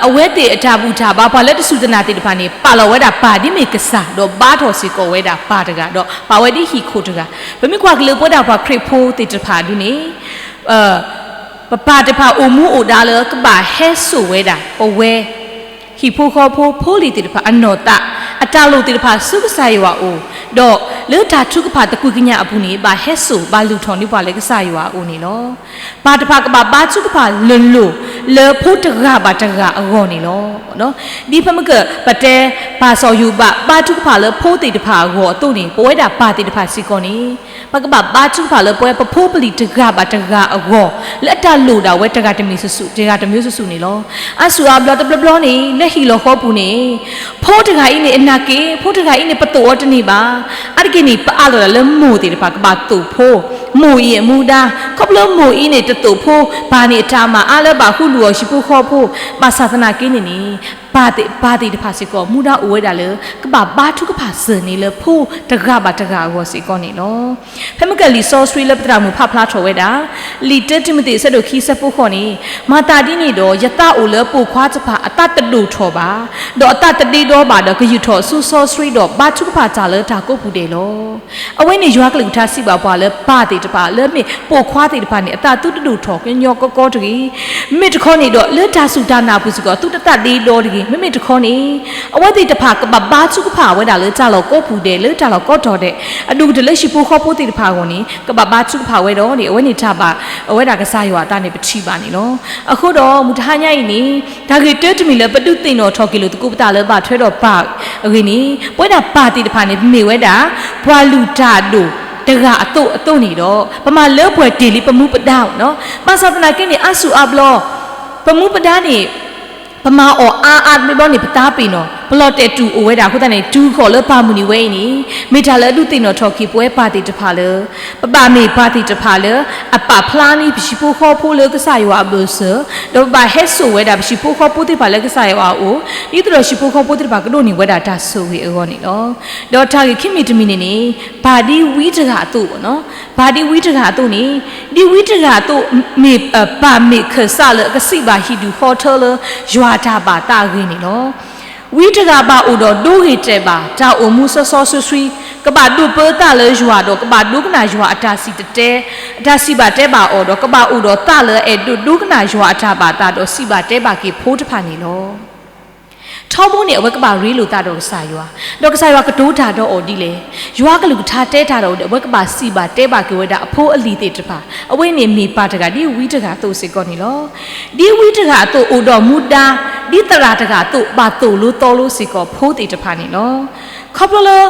အဝဲသ့ၣ်အတၢ်ဘူၣ်တၢ်ဘါ ပှၤလၢတစူၢ်တနာ်သ့ၣ်တဖၣ်န့ၣ် ပာ်လီၤဝဲဒၣ်ပၢ်ဒ်မ့ၢ်ကစၢ် ဒီးဘါထီၣ်စ့ၢ်ကီးဝဲဒၣ်ပၢ်တဂၤ ဒီးပာ်ဝဲဒ်ဟံၣ်ခိၣ်တဂၤ, ပမ့ၢ်ကွၢ်က့ၤလၢပဝဲဒၣ်ပှၤခရံာ်ဖိသ့ၣ်တဖၣ်ဒ်န့ၣ် ပပၢ်တဖၣ်အိၣ်မူအိၣ်ဒါလၢကဘၣ်ဟဲစိာ်ဝဲဒၣ် ပဝဲ ဟံၣ်ဖိဃီဖိ ဖိလံၤသ့ၣ်တဖၣ်အနီၢ်သး, အတၢ်လိၣ်သ့ၣ်တဖၣ်ဆူကစၢ်ယွၤအအိၣ်, ဒီးလၢတၢ်ထုကဖၣ်သကွံာ်ကညးအပူၤန့ၣ် ဘၣ်ဟဲစိာ် ဘၣ်လုၢ်ထီၣ်န့ၢ်ပှၤလၢကစၢ်ယွၤအအိၣ်န့ၣ်လီၤ. ပၢ်တဖၣ်ကဘၣ်ဘါထုကဖၣ်လိၤလိၤ လၢဖိတဂၤဘၣ်တဂၤအဂီၢ်န့ၣ်လီၤ. ဒ်ဖဲမုၢ်ကၢၢ်ပတဲ ပၢ်စီၤယိၤဘး ဘါထုကဖၣ်လၢဖိသ့ၣ်တဖၣ်အဂီၢ်အသိးန့ၣ် ပဝဲဒၣ်ပၢ်သ့ၣ်တဖၣ်စ့ၢ်ကီးန့ၣ် ပကဘၣ်ဘါထုကဖၣ်လၢပဝဲပဖိပလံၤတဂၤဘၣ်တဂၤအဂီၢ် လၢအတၢ်လိၣ်ဒၣ်ဝဲတဂၤတမံၤဆူၣ်ဆူၣ် တဂၤတမံၤဆူၣ်ဆူၣ်န့ၣ်လီၤ. အါစုအါဘျီတဘျီဘျီန့ၣ် လၢဟံၣ်လီၤဃီပူၤန့ၣ် ဖိတဂၤအံၤန့ၣ် အနာ်က့ ဖိတဂၤအံၤန့ၣ် ပသိၣ်အီၤတန့ၢ်ဘၣ်. အါတက့ၢ်န့ၣ် ပအးလီၤဒၣ်လၢမိၢ်သ့ၣ်တဖၣ်ကဘၣ်သိၣ်ဖိ, မိၢ်အံၤအမူဒါ, ခီဖျိမိၢ်အံၤန့ၣ်တသိၣ်ဖိ ပၢ်န့ၣ်အတၢ်မၤအါလၢဘၣ်ဃုလူၤအီၤဟံၣ်ဖိဃီဖိ, ဘၣ်ဆၣ်သနာ်က့န့ၣ်န့ၣ် ပၢ်သ့ၣ်တဖၣ်စ့ၢ်ကီး မူဒါအိၣ်ဝဲဒၣ်လၢ ကဘၣ်ဘါထုကဖၣ်စၢၤန့ၣ်လၢဖိတဂၤဘၣ်တဂၤအဂီၢ်စ့ၢ်ကီးန့ၣ်လီၤ. ဖဲမုၢ်ကၢၢ်လံာ်စီဆှံလၢပသရၣ်မုၣ်ဖးဖျါထီၣ်ဝဲဒၣ် လံာ်တၢတံၤမသ့း အဆၢဒိၣ်ခံ အဆၢဖိဃိးန့ၣ်, မၤသးဒ်န့ၣ်ဒီး ယသးအိၣ်လၢပိာ်ခွါတဖၣ်အသးတဒိၣ်ထီၣ်ဘၣ်, ဒီးအသးတဒ့ဒီဘၣ်ဒီး ကယူာ်ထီၣ်အစုစီဆှံဒီး ဘါထုကဖၣ်တၢ်လၢတၢ်ကိးပူၤဒဲးလီၤ. အဝဲန့ၣ်ယွၤကလုၢ်ကထါစံးဘၣ်ပှၤလၢပၢ်သ့ၣ်တဖၣ် လၢမ့ၢ်ပိာ်ခွါသ့ၣ်တဖၣ်န့ၣ် အသးသုတဒိၣ်ထီၣ်ကညီကီကီတဂ့ၤ. မ့ၢ်တခီန့ၣ်ဒီး လၢတၢ်စူၢ်တၢ်နာ်အပူၤစ့ၢ်ကီး သုတသးဒ့ဒီတဂ့ၤ. မ့မ့ၢ်တခီန့ၣ် အဝဲသ့ၣ်တဖၣ်ကဘၣ်ဘါထုကဖၣ်ဝဲဒၣ်လၢတၢ်လီၢ်ကိးပူၤဒဲး လၢတၢ်လီၢ်ကိးတီၤဒဲး အဒိၣ်ကတၢၢ်လၢဟံၣ်ဖိဃီဖိသ့ၣ်တဖၣ်အဂီၢ်န့ၣ် ကဘၣ်ဘါထုကဖၣ်ဝဲဒီးန့ၣ် အဝဲန့ၣ်တၢ်ဘၣ်ဝဲဒၣ်ကစၢ်ယွၤအသးန့ၣ် ပထံၣ်ဘၣ်န့ၣ်လီၤ. အဃိဒီးမုၢ်တဟါညါအံၤန့ၣ် တၢ်ဂ့ၢ်တၢတမံၤလၢပဒုးသ့ၣ်နီၣ်ထီၣ်က့ၤလိာ်သကိးပသးလၢဘၣ်ထွဲဒီးပၢ်အဂ့ၢ်န့ၣ် ပဝဲဒၣ်ပၢ်သ့ၣ်တဖၣ်န့ၣ် မ့ၢ်ဝဲဒၣ် ပှၤလုၢ်တၢ်အဒိၣ်တဂၤအသိးအသိးန့ၣ်ဒီး ပမၤလၢပှဲၤတ့ၢ်လံပမူပဒါနီၤ. ဘၣ်ဆၣ်သနာ်က့န့ၣ် အါစုအါဘျီ ပမူပဒါန့ၣ် ပမၤအီၤအါအါတဘျီန့ၣ် ပသးပ့ၤနီၣ် ပလီၤတဲာ်တူၢ်အိၣ်ဝဲဒၣ်အဃိသတးန့ၣ် တုၤဃီၤလၢပၢ်မုၢ်နံၤဝဲအံၤန့ၣ် မ့ၢ်တၢ်လၢအဒုးသ့ၣ်နီၣ်ထီၣ်က့ၤပဝဲပၢ်သ့ၣ်တဖၣ်လၢ ပဘၣ်မ့ၢ်ပၢ်သ့ၣ်တဖၣ်လၢ အပာ်ဖျါန့ၢ်ပဟံၣ်ဖိဃီဖိလၢကစၢ်ယွၤအဘၢၣ်စၢၤ ဒီးပဘၣ်ဟဲစိာ်ဝဲဒၣ်ပဟံၣ်ဖိဃီဖိသ့ၣ်တဖၣ်လၢကစၢ်ယွၤအအိၣ် ဒ်သိးဒီးဟံၣ်ဖိဃီဖိသ့ၣ်တဖၣ်ကဒိးန့ၢ်ဝဲဒၣ်တၢ်ဆိၣ်ဂ့ၤအဂီၢ်န့ၣ်လီၤ. ဒီးတၢ်ဂ့ၢ်ခံမံၤတမံၤန့ၣ်န့ၣ် ပၢ်ဒ်ဝံတဂၤအသိး ပၢ်ဒ်ဝံတဂၤအသိးန့ၣ် ဒ်ဝံတဂၤအသိး မ့ၢ်ပၢ်မ့ၢ်ခၢၣ်စးလၢအကစံးဘၣ်ဟံၣ်ဒူၣ်ဃီထၢလၢ ယွၤတၢ်ဘၣ်သးအဂ့ၢ်န့ၣ်လီၤ. ဝံတဂၤဘၣ်အိၣ်ဒီးဒိဂ့ၤတဲာ်ဘၣ် တၢ်အိၣ်မူစီစီဆှံဆှံ ကဘၣ်ဒိးပၢသးလၢယွၤဒီးကဘၣ်ဒိကနၣ်ယွၤအတၢ်စံၣ်တဲၤတဲ အတၢ်စံးဘၣ်တဲဘၣ်အီၤဒီးကဘၣ်အိၣ်ဒီးသးလၢအအဲၣ်ဒိးဒိကနၣ်ယွၤအတၢ်ဘၣ်သးဒီးစံးဘၣ်တဲဘၣ်က့ၤဖိတဖၣ်န့ၣ်လီၤ. ထီဘိန့ၣ် အဝဲကဘၣ်ရ့လိာ်သးဒီးကစၢ်ယွၤ, ဒီးကစၢ်ယွၤကတိၤတၢ်ဒီးအီၤဒ်လဲၣ်. ယွၤအကလုၢ်ကထါတဲတၢ်ဒီးအီၤဒီး အဝဲကဘၣ်စံးဘၣ်တဲဘၣ်က့ၤဝဲဒၣ်အဖိအလံၤသ့ၣ်တဖၣ်, အဝဲန့ၣ်မ့ၢ်ပၢ်တဂၤဒ်ဝံတဂၤအသိးစ့ၢ်ကီးန့ၣ်လီၤ. ဒ်ဝံတဂၤအသိးအိၣ်ဒီးမူဒါ, ဒ်သရၣ်တဂၤအသိးဘၣ်သိၣ်လိသီလိစ့ၢ်ကီးဖိသ့ၣ်တဖၣ်န့ၣ်လီၤ. ခီဖျိလၢ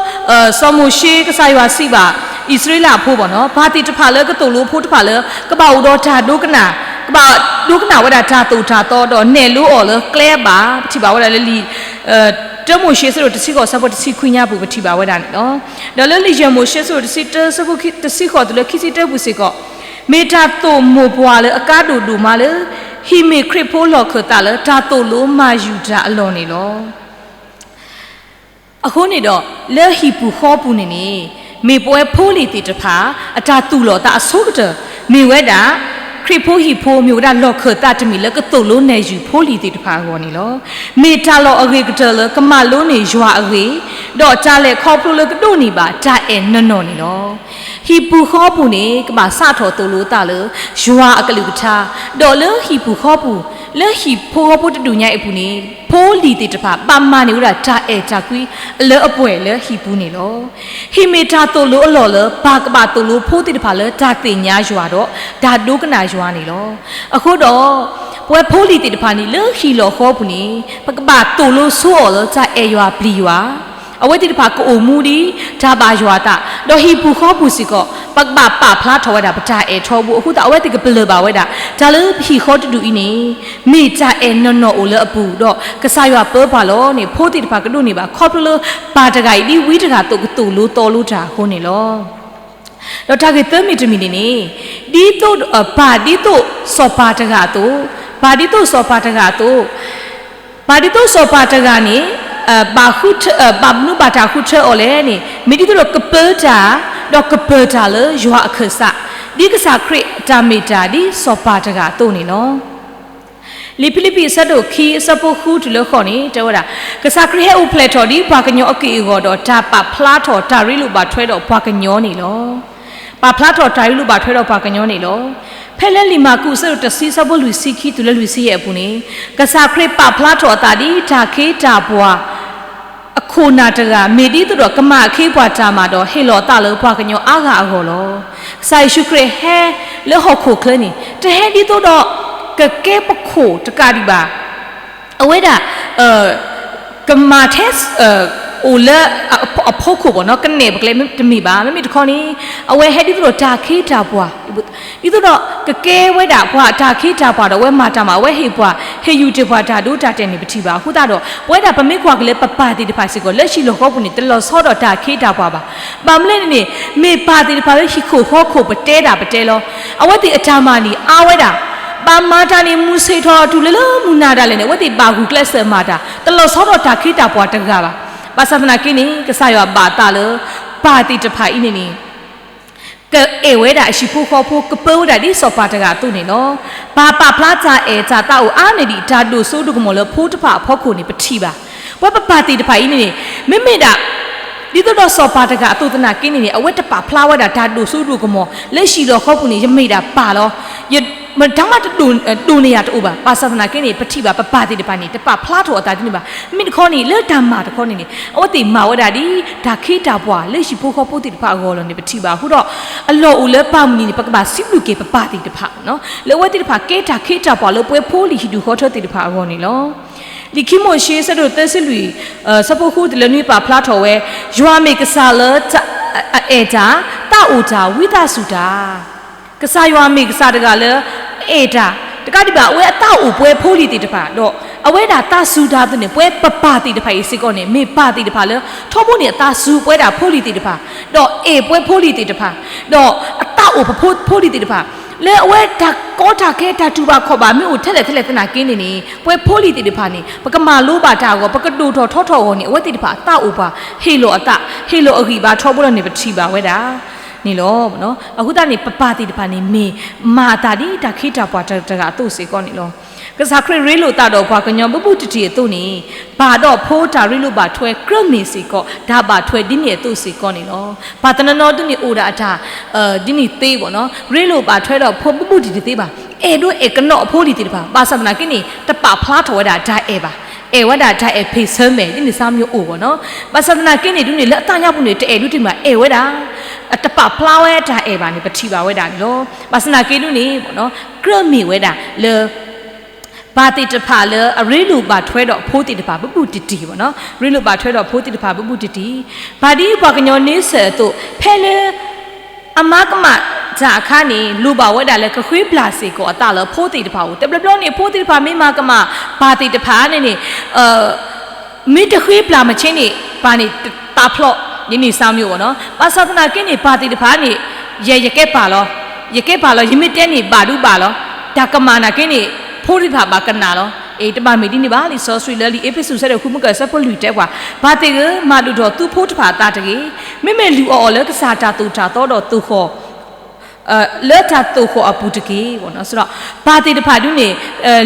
စီၤမိၤၡ့ကစၢ်ယွၤစံးဘၣ် အံၣ်စရ့လးဖိဘၣ်နီၤ, ပၢ်သ့ၣ်တဖၣ်လၢကသိၣ်လိဖိတဖၣ်လၢ ကဘၣ်အိၣ်ဒီးတၢ်ဒိကနၣ်, ကဘၣ်ဒိကနၣ်ဝဲဒၣ်တၢ်သိၣ်တၢ်သီဒီးနဲၣ်လိအီၤလၢကျဲအဘၣ်, ပထံၣ်ဘၣ်ဝဲဒၣ်လၢလံာ် တၢမိၤၡ့အဆၢဒိၣ်တဆံဃိးအဆၢဖိတဆံခွံညါပူၤ ပထံၣ်ဘၣ်ဝဲဒၣ်န့ၣ်လီၤ. ဒီးလၢလံာ်ယဲၢ်မိၤၡ့အဆၢဒိၣ်တဆံတၢအဆၢဖိတဆံဃိးတုၤလၢခံဆံတၢပူၤစ့ၢ်ကီး, မ့ၢ်တၢ်သိၣ်မိၢ်ပှၢ်လၢအကါဒိၣ်ဒိၣ်မးလၢ ဟံၣ်မ့ၢ်ခရံာ်ဖိလီၢ်ခၢၣ်သးလၢတၢ်သိၣ်လိမၤယုၤတၢ်အလီၢ်န့ၣ်လီၤ. အဃိန့ၣ်ဒီး လၢဟံၣ်ပူၤဃီပူၤန့ၣ်န့ၣ် မ့ၢ်ပဝဲဖိလံၤသ့ၣ်တဖၣ် အတၢ်သူၣ်လီၤသးအဆိကတၢၢ် မ့ၢ်ဝဲဒၣ် ခရံာ်ဖိဟံၣ်ဖိ မ့ၢ်ဝဲဒၣ်လီၢ်ခၢၣ်သးတမံၤလၢကသိၣ်လိနဲၣ်ယုၤဖိလံၤသ့ၣ်တဖၣ်အဂီၢ်န့ၣ်လီၤ. မ့ၢ်တၢ်လီၢ်အဂ့ၤကတၢၢ်လၢကမၤလိန့ၢ်ယွၤအဂ့ၢ်, ဒီးတၢ်လဲၤခီဖျိလၢကဒိးန့ၢ်ဘၣ်တၢ်အဲၣ်နီၢ်နီၢ်န့ၣ်လီၤ. ဟံၣ်ပူၤဃီပူၤန့ၣ် ကဘၣ်စးထီၣ်သိၣ်လိသးလၢ ယွၤအကလုၢ်ကထါ, ဒီးလၢဟံၣ်ပူၤဃီပူၤ, လၢဟံၣ်ဖိဃီဖိတဒူၣ်ညါအံၤအပူၤန့ၣ် ဖိလံၤသ့ၣ်တဖၣ် ဘၣ်မၤန့ၢ်ဝဲဒၣ်တၢ်အဲၣ်တၢ်ကွံအလၢအပှဲၤလၢဟံၣ်ပူၤန့ၣ်လီၤ. ဟံၣ်မ့ၢ်တၢ်သိၣ်လိအလီၢ်လၢ ပၢ်ကဘၣ်သိၣ်လိဖိသ့ၣ်တဖၣ်လၢတၢ်သ့ၣ်ညါယွၤဒီး တၢ်ဒိကနၣ်ယွၤန့ၣ်လီၤ. အဃိဒီး ပဝဲဖိလံၤသ့ၣ်တဖၣ်န့ၣ် လၢဟံၣ်လီၢ်ဃီပူၤန့ၣ် ပကဘၣ်သိၣ်လိဆိအီၤလၢတၢ်အဲၣ်ယွၤပျံၤယွၤ, အဝဲသ့ၣ်တဖၣ်ကအိၣ်မူဒ်တၢ်ဘၣ်ယွၤအသး, ဒီးဟံၣ်ပူၤဃီပူၤစ့ၢ်ကီး ပကဘၣ်ပာ်ဖျါထီၣ်ဝဲဒၣ်ပတၢ်အဲၣ်ထီဘိအဃိသတး အဝဲသ့ၣ်ကပလၢၢ်ဘၣ်ဝဲဒၣ် တၢ်လၢပဟံၣ်ဃီတဒူၣ်အံၤန့ၣ် မ့ၢ်တၢ်အဲၣ်နီၢ်နီၢ်အိၣ်လၢအပူၤဒီး ကစၢ်ယွၤပၢပှၤလီၤန့ၣ် ဖိသ့ၣ်တဖၣ်ကဒိးန့ၢ်ဘၣ် ခီဖျိလၢပၢ်တဂၤအံၤ ဒ်ဝံတဂၤသိးကသိၣ်လိသီလိတၢ်အဃိန့ၣ်လီၤ. ဒီးတၢ်ဂ့ၢ်သၢမံၤတမံၤန့ၣ်န့ၣ် ဒ်သိး ပၢ်ဒ်သိးစီၤပၤတဂၤအသိး, ပၢ်ဒ်သိးစီၤပၤတဂၤအသိး, ပၢ်ဒ်သိးစီၤပၤတဂၤန့ၣ် ဘၣ်ဃုထၢ ဘၣ်မနုၤဘၣ်တၢ်ဃုထၢအီၤလဲၣ်န့ၣ် မ့ၢ်ဒ်သိးဒီးကပၢတၢ် ဒီးကပၢၤတၢ်လၢယွၤအခၢၣ်စး ဒ်ကစၢ်ခရံာ်အတၢ်မ့ၢ်တၢ်ဒ်စီၤပၤတဂၤအသိးန့ၣ်လီၤ. လံာ်ဖံလံးပံးအဆၢဒိၣ်ခံအဆၢဖိဃုတုၤလၢဃိးန့ၣ် တဲဝဲဒၣ် ကစၢ်ခရံာ်ဟဲအိၣ်ဖျဲၣ်ထီၣ်ဒ်ပှၤကညီအက့ၢ်အဂီၤဒီး တၢ်ပာ်ဖျါထီၣ်တၢ်ရ့လိာ်ဘၣ်ထွဲဒီးပှၤကညီန့ၣ်လီၤ. ပာ်ဖျါထီၣ်တၢ်ရ့လိာ်ဘၣ်ထွဲဒီးပှၤကညီန့ၣ်လီၤ. ဖဲလၢလံာ်မၢ်ကူးအဆၢဒိၣ်တဆံအဆၢဖိလွံၢ်ဆံခံတုၤလၢလွံၢ်ဆံယဲၢ်အပူၤန့ၣ် ကစၢ်ခရံာ်ပာ်ဖျါထီၣ်အသးဒ်တၢ်ခ့တၢ်ပှၤ အခိၣ်နၢ်တဂၤ မ့ၢ်ဒ်သိးဒီးကမၤအခ့အပှၤတၢ်မၤဒီးဟ့ၣ်လီၤအသးလၢပှၤကညီအါဂၤအဂီၢ်လီၤ. ကစၢ်ယ့ၣ်ၡူးခရံာ်ဟဲလၢဟီၣ်ခိၣ်ချၢန့ၣ် တဟဲဒ်သိးဒီး ကကဲပခိၣ်တကးဒံးဘၣ်. အဝဲဒၣ် ကမၤထဲ အိၣ်လၢအဖီခိၣ်ဘၣ်နီၤ ကနဲၣ်ပကျဲတမ့ၢ်ဘၣ်. မ့မ့ၢ်တခီန့ၣ် အဝဲဟဲဒ်သိးဒီးတၢ်ခ့တၢ်ပှၤ ဒ်သိးဒီးကကဲဝဲဒၣ်ပှၤအတၢ်ခ့တၢ်ပှၤဒီး အဝဲမၤတၢ်မၤ အဝဲဟ့ၣ်ပှၤ ဟ့ၣ်ယူၤတ့ၢ်ပှၤတၢ်ဒိတၢ်တဲာ်န့ၣ် ပထံၣ်ဘၣ်အဃိသတးဒီး ပဝဲဒၣ်ပမ့ၢ်ကွၢ်က့ၤလၢပပၢ်သ့ၣ်တဖၣ်စ့ၢ်ကီး လၢဟံၣ်လီၢ်ဃီပူၤန့ၣ် တလီၤဆီဒီးတၢ်ခ့တၢ်ပှၤဘၣ်. ဘၣ်မနုၤလဲၣ်န့ၣ်န့ၣ် မ့ၢ်ပၢ်သ့ၣ်တဖၣ်လၢဟံၣ်ခိၣ်ဃီခိၣ်ပတဲတၢ်ပတဲလီၤ. အဝဲသ့ၣ်အတၢ်မၤန့ၣ်အါဝဲဒၣ် ဘၣ်မၤတၢ်န့ၣ် မုၢ်ဆ့ၣ်ထီၣ်တုၤလၢလၢမုၢ်နၤဒၣ်လဲာ်န့ၣ် အဝဲသ့ၣ်ဘၣ်ဂုာ်ကျဲးစၢးမၤတၢ် တလီၤဆီဒီးတၢ်ခ့တၢ်ပှၤတဂၤဘၣ်. ဘၣ်ဆၣ်သနာ်က့န့ၣ် ကစၢ်ယွၤဘၣ်အသးလၢ ပၢ်သ့ၣ်တဖၣ်အံၤန့ၣ်န့ၣ် ကအဲၣ်ဝဲဒၣ်အဟံၣ်ဖိဃီဖိ ကပၢဝဲဒၣ်ဒ်စီၤပၤတဂၤအသိးန့ၣ်လီၤ. ပၢ်ပာ်ဖျါတၢ်အဲၣ်တၢ်သးအိၣ်အါန့ၢ်ဒံး တၢ်ဒိၣ်စိဒိၣ်ကမီၤလၢဖိတဖၣ်အဖီခိၣ်န့ၣ် ပထံၣ်ဘၣ်. ပဝဲပပၢ်သ့ၣ်တဖၣ်အံၤန့ၣ်န့ၣ် မ့မ့ၢ်ဒၣ် ဒ်သိးဒီးစီၤပၤတဂၤအသိးသနာ်က့န့ၣ်န့ၣ် အဝဲတပာ်ဖျါဝဲဒၣ်တၢ်ဒိၣ်စိဒိၣ်ကမီၤ လၢဟံၣ်လီၢ်ဃီပူၤန့ၣ် ယမ့ၢ်ဒၣ်ပၢ်လီၤ. ယ တၢ်မၤတဒိၣ်န့ၢ်ယၤတအိၣ်ဘၣ်. ဘၣ်ဆၣ်သနာ်က့န့ၣ် ပထံၣ်ဘၣ်ပပၢ်သ့ၣ်တဖၣ်န့ၣ် တပာ်ဖျါထီၣ်အသးဒ်န့ၣ်ဘၣ်. မ့ၢ်တခီန့ၣ် လၢတၢ်မၤတခီန့ၣ်န့ၣ် အဝဲသ့ၣ်မၤဝဲဒၣ်ဒ် တၢ်ခ့တၢ်ပှၤလၢဟံၣ်ဖိဃီဖိသ့ၣ်တဖၣ်အဂီၢ်လီၤန့ၣ် ပထံၣ်ဘၣ်အဃိဒီး အလီၢ်အိၣ်လၢပၢ်မုၢ်နံၤန့ၣ် ပကဘၣ်စံးဘျုးက့ၤပပၢ်သ့ၣ်တဖၣ် လၢအဝဲသ့ၣ်တဖၣ်ကဲတၢ်ခ့တၢ်ပှၤလၢပှဲၤဖိလံၤဟံၣ်ဒူၣ်ဃီထၢသ့ၣ်တဖၣ်အဂီၢ်န့ၣ်လီၤ. လံာ်ခံမိၤၡ့ ဆၢဒိၣ်သၢဆံလွံၢ် ဆၢဖိဃုတုၤလၢနွံ ပာ်ဖျါထီၣ်ဝဲ, ယွၤမ့ၢ်ကစၢ်လၢ အအဲၣ်တၢ်, သးအိၣ်တၢ်, ဝံသးစူၤတၢ်. ကစၢ်ယွၤမ့ၢ်ကစၢ်တဂၤလၢ အအဲၣ်တၢ်, တကးဒံးဘၣ် အဝဲအသးအိၣ်ပှဲၤဖိလံၤသ့ၣ်တဖၣ်, ဒီးအဝဲဒၣ်သးစူၤတၢ်အသိးန့ၣ် ပဝဲပပၢ်သ့ၣ်တဖၣ်အံၤစ့ၢ်ကီးန့ၣ် မ့ၢ်ပၢ်သ့ၣ်တဖၣ်လၢ ထီဘိန့ၣ်အသးစူၤပဝဲဒၣ်ဖိလံၤသ့ၣ်တဖၣ်, ဒီးအဲၣ်ပဝဲဖိလံၤသ့ၣ်တဖၣ်, ဒီးအသးအိၣ်ပဖိလံၤသ့ၣ်တဖၣ်, လၢအဝဲတၢ်ကီတၢ်ခဲတၢ်တူၢ်ဘၣ်ခီၣ်ဘၣ်မ့ၢ်အိၣ်ထဲလဲၣ်ထဲလဲၣ်သနာ်က့န့ၣ်န့ၣ် ပဝဲဖိလံၤသ့ၣ်တဖၣ်န့ၣ် ပကမၤလိဘၣ်တၢ်အဂီၢ် ပကဒိၣ်ထီၣ်ထီထီၣ်အဂီၢ်န့ၣ် အဝဲသ့ၣ်တဖၣ်အသးအိၣ်ပှၤ ဟ့ၣ်လီၤအသး ဟ့ၣ်လီၤအဂံၢ်ဘါထီဘိလီၤန့ၣ် ပထံၣ်ဘၣ်ဝဲဒၣ်န့ၣ်လီၤ. အဃိသတးန့ၣ် ပပၢ်သ့ၣ်တဖၣ်န့ၣ် မ့ၢ်မၤအသးဒ်တၢ်ခ့တၢ်ပှၤတဂၤအသိးစ့ၢ်ကီးန့ၣ်လီၤ. ကစၢ်ခရံာ်ရ့လိာ်သးဒီးပှၤကညီဘူးဘူးတံၢ်တံၢ်အသိးန့ၣ် ပၢ်ဒီးဖိတၢ်ရ့လိာ်ဘၣ်ထွဲကြၢးမ့ၢ်စ့ၢ်ကီး တၢ်ဘၣ်ထွဲဒ်န့ၣ်အသိးစ့ၢ်ကီးန့ၣ်လီၤ. ပၢ်တနီၤနီၤဒ်န့ၣ်အိၣ်ဒၣ်အတၢ် ဒ်န့ၣ်သ့ဘၣ်နီၤ ရ့လိာ်ဘၣ်ထွဲဒီးဖိဘူးဘူးတံၢ်တံၢ်သ့ဘၣ်, အဲၣ်ဒိးအဲၣ်ကနီးအဖိလံၤသ့ၣ်တဖၣ်, ဘၣ်ဆၣ်သနာ်က့န့ၣ် တပာ်ဖျါထီၣ်ဝဲဒၣ်တၢ်အဲၣ်ဘၣ်, အဲၣ်ဝဲဒၣ်တၢ်အဲၣ်ဖ့ၣ်ဆၢမဲာ် ဒ်န့ၣ်စၢ်မံၤအိၣ်ဘၣ်နီၤ. ဘၣ်ဆၣ်သနာ်က့န့ၣ်ဒ်န့ၣ် လၢအသးညါပူၤန့ၣ် တအဲၣ်ဒိးတမံၤ အဲၣ်ဝဲဒၣ် တပာ်ဖျါဝဲတၢ်အဲၣ်ဘၣ်န့ၣ် ပထံၣ်ဘၣ်ဝဲဒၣ်န့ၣ်လီၤ. ဘၣ်ဆၣ်သနာ်က့ဒ်န့ၣ် ကြၢးမ့ၢ်ဝဲဒၣ်လၢ ပၢ်သ့ၣ်တဖၣ်လၢအရ့လိာ်ဘၣ်ထွဲဒီးဖိသ့ၣ်တဖၣ်ဘူးဘူးတံၢ်တံၢ်ဘၣ်နီၤ, ရ့လိာ်ဘၣ်ထွဲဒီးဖိသ့ၣ်တဖၣ်ဘူးဘူးတံၢ်တံၢ်, ပၢ်ဒ်ပှၤကညီန့ဆၢၣ်အသိး ဖဲလၢ အမၤကမၣ်တၢ်အခါန့ၣ် လိၣ်ဘၣ်ဝဲဒၣ်လၢကဃ့ပျၢ်စ့ၢ်ကီးအသးလၢဖိသ့ၣ်တဖၣ်အအိၣ်, တဘျီဘျီန့ၣ် ဖိသ့ၣ်တဖၣ်မ့ၢ်မၤကမၣ် ပၢ်သ့ၣ်တဖၣ်န့ၣ်န့ၣ် မ့ၢ်တဃ့ပျၢ်မဆ့န့ၣ် ပၢ်န့ၣ်တသးဖျိး ဒ်န့ၣ်စၢ်မံၤအိၣ်ဘၣ်နီၤ. ဘၣ်ဆၣ်သနာ်က့န့ၣ် ပၢ်သ့ၣ်တဖၣ်န့ၣ် ယဲယကဲပၢ်လီၤ, ယကဲပၢ်လီၤ ယမ့ၢ်တဲန့ၣ် ဘၣ်ဒုဘၣ်လီၤ, တၢ်ကမၣ်နာ်က့န့ၣ် ဖိသ့ၣ်တဖၣ်ဘၣ်ကနၣ်လီၤ. အ့ တဘၣ်မ့ၢ်ဒ်န့ၣ်ဘၣ်, လံာ်စီဆှံလၢလံာ်အ့းဖ့းစူး ဆၢဒိၣ်ဃု မုၢ်ကၢၢ်ဆၢဖိလွံၢ်တဲပှၤ, ပၢ်သ့ၣ်ဧၢ, မၤဒိၣ်ထီၣ်သုဖိတဖၣ်အသးတဂ့ၤ, မ့မ့ၢ်လုၢ်အီၣ်အီၤလၢကစၢ်တၢ်သိၣ်တၢ်သီဒီးသိၣ်ဃီၣ် လၢတၢ်သိၣ်ဃီၣ်အပူၤတက့ၢ်. ဘၣ်နီၤ ပၢ်သ့ၣ်တဖၣ်ဒ်န့ၣ်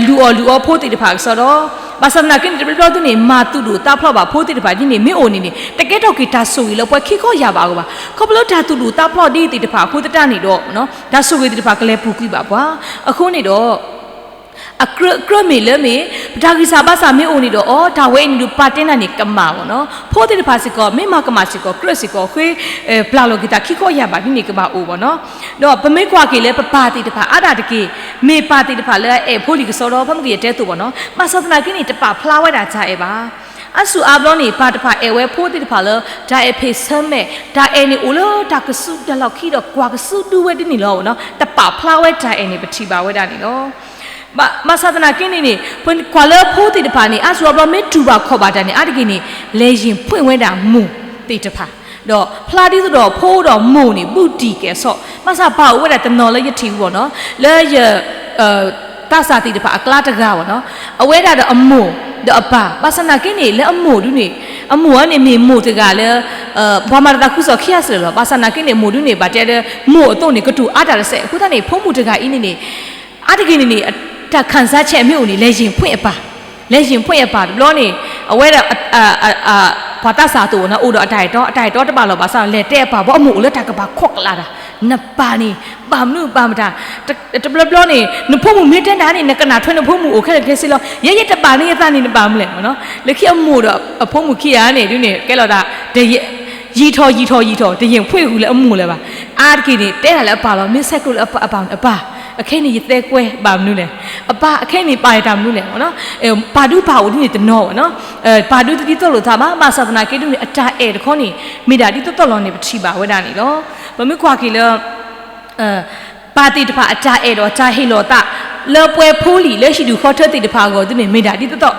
လုၢ်အီၣ်လုၢ်အီဖိသ့ၣ်တဖၣ်ကစီဒီ, ဘၣ်ဆၣ်သနာ်က့န့ၣ် တဘျီဘျီဒ်န့ၣ် မၤသူၣ်ဒိၣ်သးဖျိးဘၣ်ဖိသ့ၣ်တဖၣ်ဒ်န့ၣ် မ့ၢ်အိၣ်န့ၣ်န့ၣ် တကဲထီၣ်က့ၤတၢ်ဆိၣ်ဂ့ၤလၢပှၤခံခီယၢ်ဘးအဂီၢ်ဘၣ်. ခီဖျိလၢတၢ်သူၣ်ဒိၣ်သးဖျိးဒ်သ့ၣ်တဖၣ်အဃိသတးန့ၣ်ဒီး တၢ်ဆိၣ်ဂ့ၤသ့ၣ်တဖၣ်ကလဲၤပူၤကွံာ်ဘၣ်ပှၤ အဃိန့ၣ်ဒီး အကြၢးကြၢးမ့ၢ်လၢမ့ၢ် ပတၢ်ဂံၢ်စၢ်ဘါစၢ်မ့ၢ်အိၣ်န့ၣ်ဒီး အီ တၢ်ဝဲအံၤန့ၣ်ဒုးပာ်တဲနၤန့ၣ် ကမၣ်ဘၣ်နီၤ. ဖိသ့ၣ်တဖၣ်စ့ၢ်ကီး မ့ၢ်မၤကမၣ်စ့ၢ်ကီး ကြၢးစ့ၢ်ကီး ဃ့ ပျၢ်လီၤက့ၤတၢ်ခံခီယၢ်ဘးဒ်န့ၣ်ကဘၣ်အိၣ်ဘၣ်နီၤ. ဒီးပမ့ၢ်ကွၢ်က့ၤလၢပပၢ်သ့ၣ်တဖၣ်အါဒၣ်တက့ၢ်, မ့ၢ်ပၢ်သ့ၣ်တဖၣ်လၢအအဲၣ်ဖိလံၤကစီဒီ ဖဲမုၢ်ကယဲၢ်တဲသိးဘၣ်နီၤ. ဘၣ်ဆၣ်သနာ်က့န့ၣ် တပာ်ဖျါဝဲဒၣ်တၢ်အဲၣ်ဘၣ်. အါစုအါဘျီန့ၣ် ပၢ်တဖၣ်အဲၣ်ဝဲဖိသ့ၣ်တဖၣ်လၢ တၢ်အဲၣ်ဖ့ၣ်ဆၢမဲာ်, တၢ်အဲၣ်န့ၣ်အိၣ်လၢတၢ်ကစူၣ်တၢ်လီၢ်ခံဒီးကွၢ်ကစူၣ်ဒုးဝဲဒ်န့ၣ်လီၤနီၤ. တပာ်ဖျါဝဲတၢ်အဲၣ်န့ၣ် ပထံၣ်ဘၣ်ဝဲဒၣ်န့ၣ်လီၤ. ဘၣ်ဆၣ်သနာ်က့န့ၣ်န့ၣ် ပကွၢ်လၢဖိသ့ၣ်တဖၣ်န့ၣ် အါစုအါဘျီမ့ၢ်တူၢ်ဘၣ်ခီၣ်ဘၣ်တၢ်န့ၣ် အါတက့ၢ်န့ၣ် လဲၤယံာ်ဖှ့ၣ်ဝဲဒၣ်မိၢ်သ့ၣ်တဖၣ်, ဒီးဖျါဒ်သိးဒီးဖိဒီးမိၢ်န့ၣ် ဘူးတံၢ်ကဲၣ်ဆိး, ဘၣ်ဆၣ်ပၢ်အိၣ်ဝဲဒၣ်တနီၤလၢယထံၣ်ဝံၤဘၣ်နီၤ, လၢယ သးစၢ်သ့ၣ်တဖၣ်အကျါတဂၤဘၣ်နီၤ, အဝဲဒၣ်ဒီးအမိၢ်ဒီးအပၢ်, ဘၣ်ဆၣ်သနာ်က့န့ၣ် လၢအမိၢ်ဒုန့ၣ်, အမိၢ်အန့ၣ်မ့ၢ်မိၢ်တဂၤလၢ ပှၤမၤတၢ်သးခုကစီၣ်ခံဂၤစ့ၢ်လီၤ. ဘၣ်ဆၣ်သနာ်က့န့ၣ် မိၢ်ဒုန့ၣ် ဘၣ်တဲလၢ မိၢ်အသိးန့ၣ် ကတိၤအါတၢ်တစဲး, အဃိသတးန့ၣ် ဖိမုၣ်တဂၤအံၤန့ၣ်န့ၣ် အါတက့ၢ်န့ၣ်န့ၣ် တၢ်ခံစားချက်မ့ၢ်အိၣ်န့ၣ် လဲၤယံာ်ဖှ့ၣ်အပၢ်, လဲၤယံာ်ဖှ့ၣ်အပၢ်တဘျီန့ၣ် အဝဲဒၣ် ပှၤသးစၢ်အသိးနီၤ အိၣ်ဒီးအတၢ်အဲၣ်တီ, အတၢ်အဲၣ်တီတဘၣ်လီၤ. ဘၣ်ဆၣ် လဲၤတဲအပၢ် ဘၣ်အမိၢ်အိၣ်လၢတၢ်ကဘၣ်ခိးကလာ်တၢ်, နပၢ်န့ၣ် ဘၣ်မနုၤဘၣ်မတၤ, တဘျီဘျီန့ၣ် နဖိမုၣ်မ့ၢ်တဲနၤန့ၣ် နကနၣ်ထွဲနဖိမုၣ်အိၣ်ခဲလၢာ်ခဲဆ့လီၤ. ယဲယတဘၣ်န့ၢ်ယသးန့ၣ် နဘၣ်မနုၤလဲၣ်. လၢခံအမိၢ်ဒီးအဖိမုၣ်ခံဂၤန့ၣ် ဒုးန့ၣ် ကဲလီၤတၢ် ယံာ်ထီၣ်ယံာ်ထီၣ်ယံာ်ထီၣ် တယံာ်ဖှ့ၣ်ဃုာ်လၢအမိၢ်လၢၤဘၣ်. အါတက့ၢ်န့ၣ် တဲတၢ်လၢအပၢ်လီၤ. မ့ၢ်ဆဲးကျိးလၢအပၢ်န့ၣ် အပၢ်, အခဲအံၤန့ၣ်ယသဲကွဲ ဘၣ်မနုၤလဲၣ်. အပၢ် အခဲအံၤန့ၣ်ပၢ်ယတၢ်မနုၤလဲၣ်. ပၢ်ဒုးပၢ်အိၣ်ဒ်န့ၣ်တနီၤဘၣ်နီၤ, ပၢ်ဒုးတဒ်သိးလိာ်သးဘၣ်. ဘၣ်ဆၣ်သနာ်က့ဒုးန့ၣ် အတၢ်အဲၣ်တခီန့ၣ် မ့ၢ်ဒၣ်ဒ်သိးသိးလီၤန့ၣ် ပထံၣ်ဘၣ်ဝဲဒၣ်န့ၣ်လီၤ. ပမ့ၢ်ကွၢ်က့ၤလၢ ပၢ်သ့ၣ်တဖၣ်အတၢ်အဲၣ်ဒီးတၢ်ဟ့ၣ်လီၤသး လၢပှဲၤဖိလံၤလၢဟံၣ်ဒူၣ်ဃီထၢသ့ၣ်တဖၣ်အဂီၢ်ဒုးန့ၣ် မ့ၢ်ဒၣ်ဒ်သိးသိး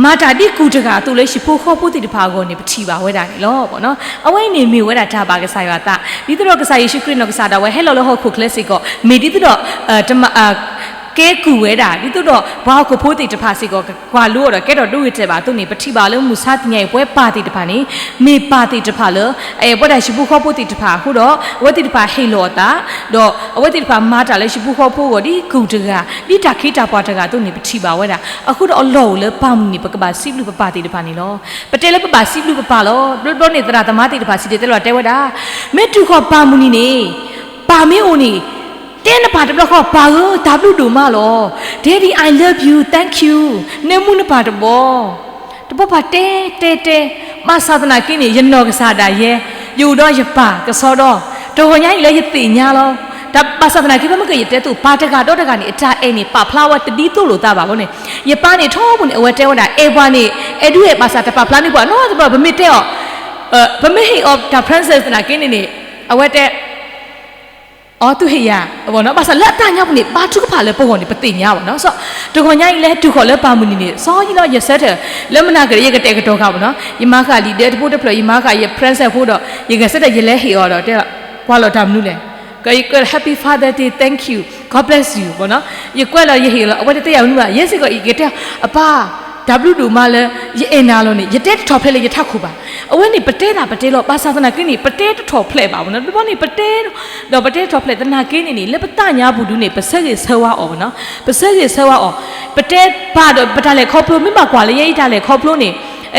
မၤတၢ်ဒ်ကူၣ်တဂၤအသိးလၢဟံၣ်ဖိဃီဖိသ့ၣ်တဖၣ်အဂီၢ်န့ၣ် ပထံၣ်ဘၣ်ဝဲဒၣ်န့ၣ်လီၤ. အဝဲအံၤန့ၣ်မ့ၢ်ဝဲဒၣ်တၢ်ဘၣ်ကစၢ်ယွၤအသး ဒ်သိးဒီးကစၢ်ယ့ၣ်ၡူးခရံာ်နီၢ်ကစၢ်ဒၣ်ဝဲဟဲလီၤလၢဟီၣ်ခိၣ်ချၢစ့ၢ်ကီး မ့ၢ်ဒ်သိးဒီး ကဲကူၣ်ဝဲဒၣ် ဒ်သိးဒီးပှၤဟီၣ်ခိၣ်ဖိသ့ၣ်တဖၣ်စ့ၢ်ကီး ကကွၢ်လိအီၤဒီးကဲထီၣ်ဒိဂ့ၤတဲာ်ဘၣ်အသိးန့ၣ် ပထံၣ်ဘၣ်လၢမုၢ်ဆါတနံၤအံၤ ပဝဲပၢ်သ့ၣ်တဖၣ်န့ၣ် မ့ၢ်ပၢ်သ့ၣ်တဖၣ်လၢ အအဲၣ်ဝဲဒၣ်ဟံၣ်ဖိဃီဖိသ့ၣ်တဖၣ်အဃိဒီး အဝဲသ့ၣ်တဖၣ်ဟ့ၣ်လီၤအသး ဒီးအဝဲသ့ၣ်တဖၣ်မၤတၢ်လၢဟံၣ်ဖိဃီဖိအဂီၢ် ဒ်ကူၣ်တဂၤ ဒ်တၢ်ခ့တၢ်ပှၤတဂၤအသိးန့ၣ် ပထံၣ်ဘၣ်ဝဲဒၣ်. အဃိဒီးအလီၢ်အိၣ်လၢပၢ်မုၢ်နံၤန့ၣ် ပကဘၣ်စံးဘျုးပပၢ်သ့ၣ်တဖၣ်န့ၣ်လီၤ. ပတဲလၢပဘၣ်စံးဘျုးပပၢ်လီၤ. ဘျီဘျီန့ၣ် သရၣ်သမါသ့ၣ်တဖၣ်စံးတဲၤတဲလီၤတဲဝဲဒၣ်, မ့ၢ်တုၤဃီၤပၢ်မုၢ်နံၤန့ၣ် ပၢ်မ့ၢ်အိၣ်န့ၣ် တဲနပၢ်တဘျီဃီ ပၢ်ဧၢ တၢ်ဘျုးဒိၣ်မးလီၤ. Daddy, I love you, thank you. နၢမူနပၢ်တဘီ. တဘီပၢ်တဲတဲတဲ, ဘၣ်ဆၣ်သနာ်က့န့ၣ် ယနီၢ်ကစၢ်ဒၣ်ယဲ, ယအိၣ်ဒီးယပၢ်ကစီဒီ, တဂီၤညါအံၤလၢယသ့ၣ်ညါလီၤ. တၢ်ဘၣ်ဆၣ်သနာ်က့ ဖဲမ့ၢ်ကယတဲသိး ပၢ်တဂၤဒီးတဂၤန့ၣ် အတၢ်အဲၣ်န့ၣ် ပာ်ဖျါဝဲတဒ်သိးလိာ်သးဘၣ်အဃိန့ၣ်, ယပၢ်န့ၣ်ထီဘိန့ၣ် အဝဲတဲဝဲဒၣ် အဲၣ်ပှၤန့ၣ် အဲၣ်ဒုးအဲၣ် ဘၣ်ဆၣ်တပာ်ဖျါန့ၢ်ပှၤနီတဘျီ. ပမ့ၢ်တဲအီၤ, ပမ့ၢ်ဟ့ၣ်အီၤတၢ် present သနာ်က့န့ၣ်န့ၣ်, အဝဲတဲ အီၤသူၣ်ဟ့ၣ်ယၤအဂီၢ်နီၤ. ဘၣ်ဆၣ်လၢအတၢ်ညါပူၤန့ၣ် ဘါထုကဖၣ်လၢပဂီၢ်န့ၣ် ပသ့ၣ်ညါဘၣ်နီၤ. တဂီၤညါအံၤလဲၤတုၤဃီၤလၢပၢ်မုၢ်နံၤန့ၣ် စီၤယံလီၤ ယဆၢထၢၣ်လၢမနၤကဒီး ယကတဲာ်ကတီၤဃာ်ဘၣ်နီၤ. ယမၤဃာ်လံာ်ဒၢတဖိတဖျၢၣ်, ယမၤဃာ်ယ present ဖိဒီး ယဂဲၤဆၢထၢၣ် ယလဲၤဟ့ၣ်အီၤဒီးတဲ, ကွၢ်လီၤတၢ်မနုၤလဲၣ်. ယကွဲးလီၤ Happy Father's Day, thank you, God bless you ဘၣ်နီၤ. ယကွဲးလီၤ ယဟ့ၣ်လီၤ အဝဲတတဲယၤမနုၤဘၣ်. ယဲစ့ၢ်ကီး ယကတဲ, အပၢ်, တၢ်ဘျုးဒိၣ်မးလၢ ယအဲၣ်နၤလီၤန့ၣ် ယတဲတထီၣ်ဖျဲးလၢယထးခိၣ်ဘၣ်. အဝဲန့ၣ် ပတဲတၢ်ပတဲလီၤ, ဘၣ်ဆၣ်သနာ်က့န့ၣ် ပတဲတထီၣ်ဖျဲးဘၣ်ဘၣ်နီၤ. တဘျီန့ၣ် ပတဲ ဒီးပတဲတထီၣ်ဖျဲးသနာ်က့န့ၣ်န့ၣ် လၢပသးညါပူၤဒုန့ၣ် ပဆၢဂ့ၤဆၢဝါအီၤဘၣ်နီၤ. ပဆၢဂ့ၤဆၢဝါအီၤ, ပတဲပၢ်ဒီးပတၢ်လဲၤခီဖျိ, မ့ၢ်ဘၣ်ကွၢ်လၢယဲအံၤတၢ်လဲၤခီဖျိန့ၣ်,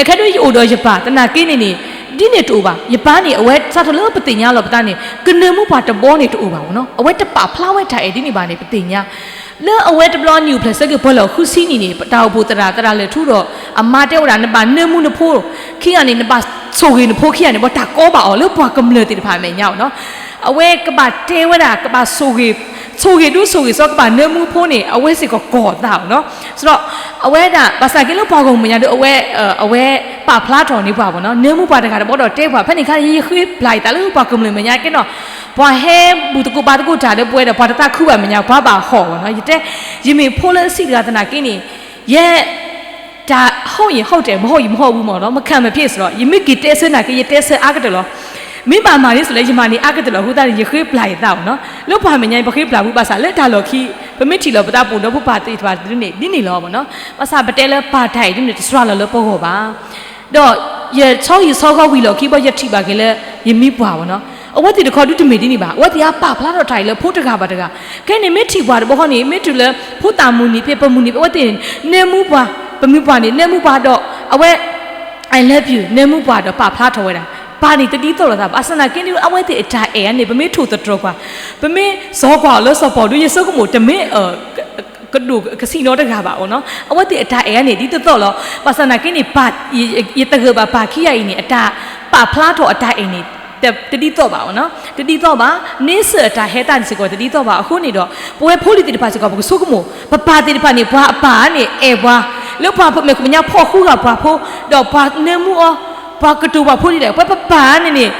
ခဲဒုးယအိၣ်ဒီးယပၢ်သနာ်က့န့ၣ်န့ၣ်, ဒ်န့ၣ်တအိၣ်ဘၣ်. ယပၢ်န့ၣ် အဝဲစးထီၣ်လၢပသ့ၣ်ညါလီၤပသးန့ၣ် ကနၢမူပှၤတဘီန့ၣ်တအိၣ်ဘၣ်ဘၣ်နီၤ. အဝဲတပာ်ဖျါဝဲတၢ်အဲၣ်ဒ်န့ၣ်ဘၣ်န့ၣ် ပသ့ၣ်ညါ လၢအဝဲတဘျီနံၣ်အိၣ်ဖျဲၣ်ဆၢက့ၤပှဲၤလီၤဃုဆံနံၣ်န့ၣ် တၢ်အိၣ်ဖှိၣ်သရၣ် သရၣ်လဲၤထူဒီး အမါတဲဝဲဒၣ် နဘၣ်နၢမူနဖိခံဂၤန့ၣ်, နဘၣ်ဆိၣ်ဂ့ၤနဖိခံဂၤန့ၣ် ဘၣ်တၢ်ကီဘၣ်အီၤလၢပှၤကမျၢၢ်သ့ၣ်တဖၣ်အမဲာ်ညါဘၣ်နီၤ. အဝဲကဘၣ်တဲဝဲဒၣ် ကဘၣ်ဆိၣ်ဂ့ၤ, ဆိၣ်ဂ့ၤဒိၣ်ဆိၣ်ဂ့ၤစီၤ ကဘၣ်နၢမူဖိန့ၣ် အဝဲစ့ၢ်ကီးကီၢ်သးဘၣ်နီၤ. စဒီး အဝဲဒၣ် ဘၣ်ဆၣ်က့လၢပှၤဂီၢ်မုၢ်မဲာ်ညါဒီး အဝဲ, အဝဲပာ်ဖျါထီၣ်န့ၢ်ပှၤဘၣ်နီၤ. နၢမူပှၤတဂၤတဘီဒီးတဲပှၤ, ဖဲန့ၣ်ခါ ယဃ့ပျၢ်ယသးလၢပှၤကမျၢၢ်မဲာ်ညါကဲနီၤ, ပှၤဟဲဘူၣ်သကိးဘါသကိးတၢ်လၢပဝဲဒီး ပှၤတသးခုဘၣ်မဲာ်ညါ ပှၤဘၣ်ဟီၣ်ဘၣ်နီၤ. ယတဲ, ယမ့ၢ်ဖိလၢအဆံးတဂၤသနာ်က့န့ၣ်, ယဲ တၢ်ဟီၣ်ယံၤဟီၣ်တဲာ် မဟီၣ်ယံၤမဟီၣ်ဝံၤမ့ၢ်နီၤ, မခမဖ့စဒီး ယမ့ၢ်က့ၤတဲဆၢနာ်က့ ယတဲဆၢအါကတၢၢ်လီၤ. မ့ၢ်ဘၣ်မၤန့ၣ်စ့ၢ်လၢယမၤန့ၢ်အါကတၢၢ်လီၤ. အဃိသတးန့ၣ် ယဃ့ပျၢ်ယသးဘၣ်နီၤ. လၢပှၤမဲာ်ညါ ပဃ့ပျၢ်ပူၤ ဘၣ်ဆၣ်လၢတၢ်လီၢ်ခံ ပမ့ၢ်ထံၣ်လီၤပသး ပအိၣ်ဒီးဖိပၢ်သ့ၣ်တဖၣ်ဒ်န့ၣ် ဒ်န့ၣ်လီၤဘၣ်နီၤ. ဘၣ်ဆၣ်ပတဲလၢပၢ်တၢ်အဲၣ်ဒ်န့ၣ် တစှၤလီၤလၢပဂီၢ်ဘၣ်. ဒီးယဆီဂံၢ်ဆီဃီဝံၤလီၢ်ခံဘီ ယထံၣ်ဘၣ်က့ၤလၢ ယမံပှၢ်ဘၣ်နီၤ. အဝဲသ့ၣ်တခီဒုတမ့ၢ်ဒ်န့ၣ်ဘၣ်. အဝဲသ့ၣ်အပာ်ဖျါထီၣ်တၢ်အံၤလၢဖိတဂၤဘၣ်တဂၤ. ခဲန့ၣ်မ့ၢ်ထံၣ်ပှၤတဘီဃီန့ၣ် မ့ၢ်တုၤလၢ ဖိသၣ်မုၢ်နံၤဖဲ ပမုၢ်နံၤဖဲ အဝဲသ့ၣ်န့ၣ် နၢမူပှၤ, ပမံပှၢ်န့ၣ် နၢမူပှၤဒီး အဝဲ I love you နၢမူပှၤဒီးပာ်ဖျါထီၣ်ဝဲဒၣ်. ပၢ်န့ၣ်တဒ်သိးလိာ်သးဘၣ်. ဘၣ်ဆၣ်သနာ်က့န့ၣ် အဝဲသ့ၣ်အတၢ်အဲၣ်န့ၣ် ပမ့ၢ်ထိၣ်သတြီၤကွၢ်, ပမ့ၢ်စိာ်ကွၢ်အီၤလၢစီၤပီၤဒု ယဆိကမိၣ်တမ့ၢ် ကဒိၣ်ကဆံးနီတဂၤဘၣ်နီၤ. အဝဲသ့ၣ်အတၢ်အဲၣ်န့ၣ် ဒ်သိးသိးလီၤ. ဘၣ်ဆၣ်သနာ်က့န့ၣ် ပၢ်, ယသဂၢၢ်ဘၣ်ပၢ်ခံဂၤအံၤန့ၣ် အတၢ်ပာ်ဖျါထီၣ်အတၢ်အဲၣ်န့ၣ် တဒ်သိးဘၣ်နီၤ. တဒ်သိးဘၣ်. န့ဆၢၣ်အတၢ်ဟဲသၣ်န့ၣ်စ့ၢ်ကီး တဒ်သိးဘၣ်. အဃိန့ၣ်ဒီး ပဝဲဖိလံၤသ့ၣ်တဖၣ်စ့ၢ်ကီး ပကဆိကမိၣ် ပပၢ်သ့ၣ်တဖၣ်န့ၣ် ပှၤအပၢ်န့ၣ်အဲၣ်ပှၤ, လၢပှၤမဲာ်ညါဖီၣ်ဃူဂၢ်ပှၤဖိ, ဒီးပှၤနၢမူအီၤ, ပှၤကတိၤပှၤဖိဒ်လဲၣ်, ပဝဲပပၢ်န့ၣ်န့ၣ်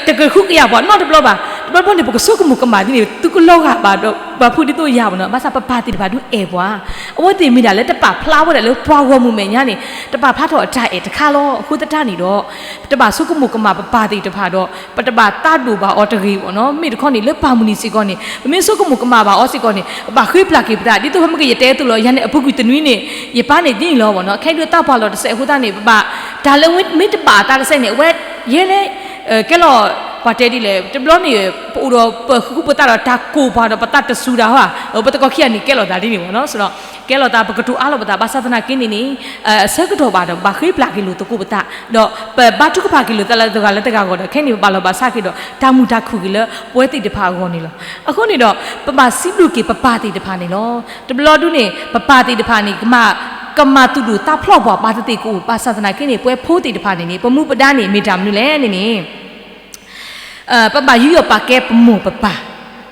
တကဃုကယာ်ပှၤနီတဘျီဘၣ်. တဘျီဘျီန့ၣ် ပကဆိကမိၣ်ကမၣ်ဒ်န့ၣ် သုကလီၤဂာ်ဘၣ်ဒီးပှၤဖိဒ်သိးယၤဘၣ်နီၤ. ဘၣ်ဆၣ်ပပၢ်သ့ၣ်တဖၣ်ဒုးအဲၣ်ပှၤ, အဝဲသ့ၣ်မ့ၢ်ဒၣ်လၢတပာ်ဖျါဝဲဒၣ်လၢပှၤဂီၢ်မုၢ်မဲာ်ညါန့ၣ် တပာ်ဖျါထီၣ်အတၢ်အဲၣ်တခါလီၤ. အဃိသတးန့ၣ်ဒီး ပတဘၣ်ဆိကမိၣ်ကမၣ်ပပၢ်သ့ၣ်တဖၣ်ဒီး ပတဘၣ်သးဒိၣ်ဘၣ်အီၤတဂ့ၤဘၣ်နီၤ. မ့ၢ်တခီန့ၣ် လၢပၢ်မုၢ်နံၤစ့ၢ်ကီးန့ၣ် ပမ့ၢ်ဆိကမိၣ်ကမၣ်ဘၣ်အီၤစ့ၢ်ကီးန့ၣ် ပဘၣ်ဃ့ပျၢ်က့ၤပသး. ဒ်သိးဖဲမ့ၢ်ကယတဲအသိးလီၤ. ယၤန့ၣ် အပူၤကွံာ်တနွံန့ၣ် ယပၢ်န့ၣ်ဒ်န့ၣ်လီၤဘၣ်နီၤ. ခဲအံၤဒုးသးပှၢ်လီၤတစဲးအဃိသတးန့ၣ် ပဘၣ် တၢ်လၢမ့ၢ်တဘၣ်အသးတစဲးန့ၣ် အဝဲ ယဲလဲၣ် ကဲလီၤ ပှၤတဲဒ်လဲၣ် တဘျီန့ၣ် ပအိၣ်ဒီးပဃုပသးဒီး တၢ်ကိၢ်ပှၤဒီးပသးတစူၤတၢ်ဟီဧါ. ပသကိးခံဂၤန့ၣ် ကဲလီၤသးဒ်န့ၣ်ဘၣ်နီၤ. စဒီး ကဲလီၤသး ပကတိၤအါလိာ်ပသး ဘၣ်ဆၣ်သနာ်က့န့ၣ်န့ၣ် အဆၢကတီၢ်ဘၣ်ဒီး ပဘၣ်ဃ့ပျၢ်က့ၤလိာ်သကိးပသး ဒီးပဘါထုကဖၣ်က့ၤလိာ်သးလၢတဂၤလၢတဂၤအဂီၢ်ဒီး ခဲန့ၣ် ပဘၣ်လီၤဘၣ်စးက့ၤဒီး တၢ်မုာ်တၢ်ခုၣ်က့ၤလၢပဝဲသ့ၣ်တဖၣ်အဂီၢ်န့ၣ်လီၤ. အဃိန့ၣ်ဒီး ပဘၣ်စံးဘျုးက့ၤပပၢ်သ့ၣ်တဖၣ်န့ၣ်လီၤ. တဘျီဒုန့ၣ် ပပၢ်သ့ၣ်တဖၣ်န့ၣ် ကမၤသူၣ်ဒိၣ်သးဖျီၣ်ပှၤ ပၢ်သ့ၣ်သ့ၣ်ကအိၣ် ဘၣ်ဆၣ်သနာ်က့န့ၣ် ပဝဲဖိသ့ၣ်တဖၣ်န့ၣ်န့ၣ် ပမူပဒါန့ၣ် မ့ၢ်တၢ်မနုၤလဲၣ်န့ၣ်န့ၣ် ပဘၣ်ယူးယီၣ်ပာ်ကဲပမိၢ်ပပၢ်,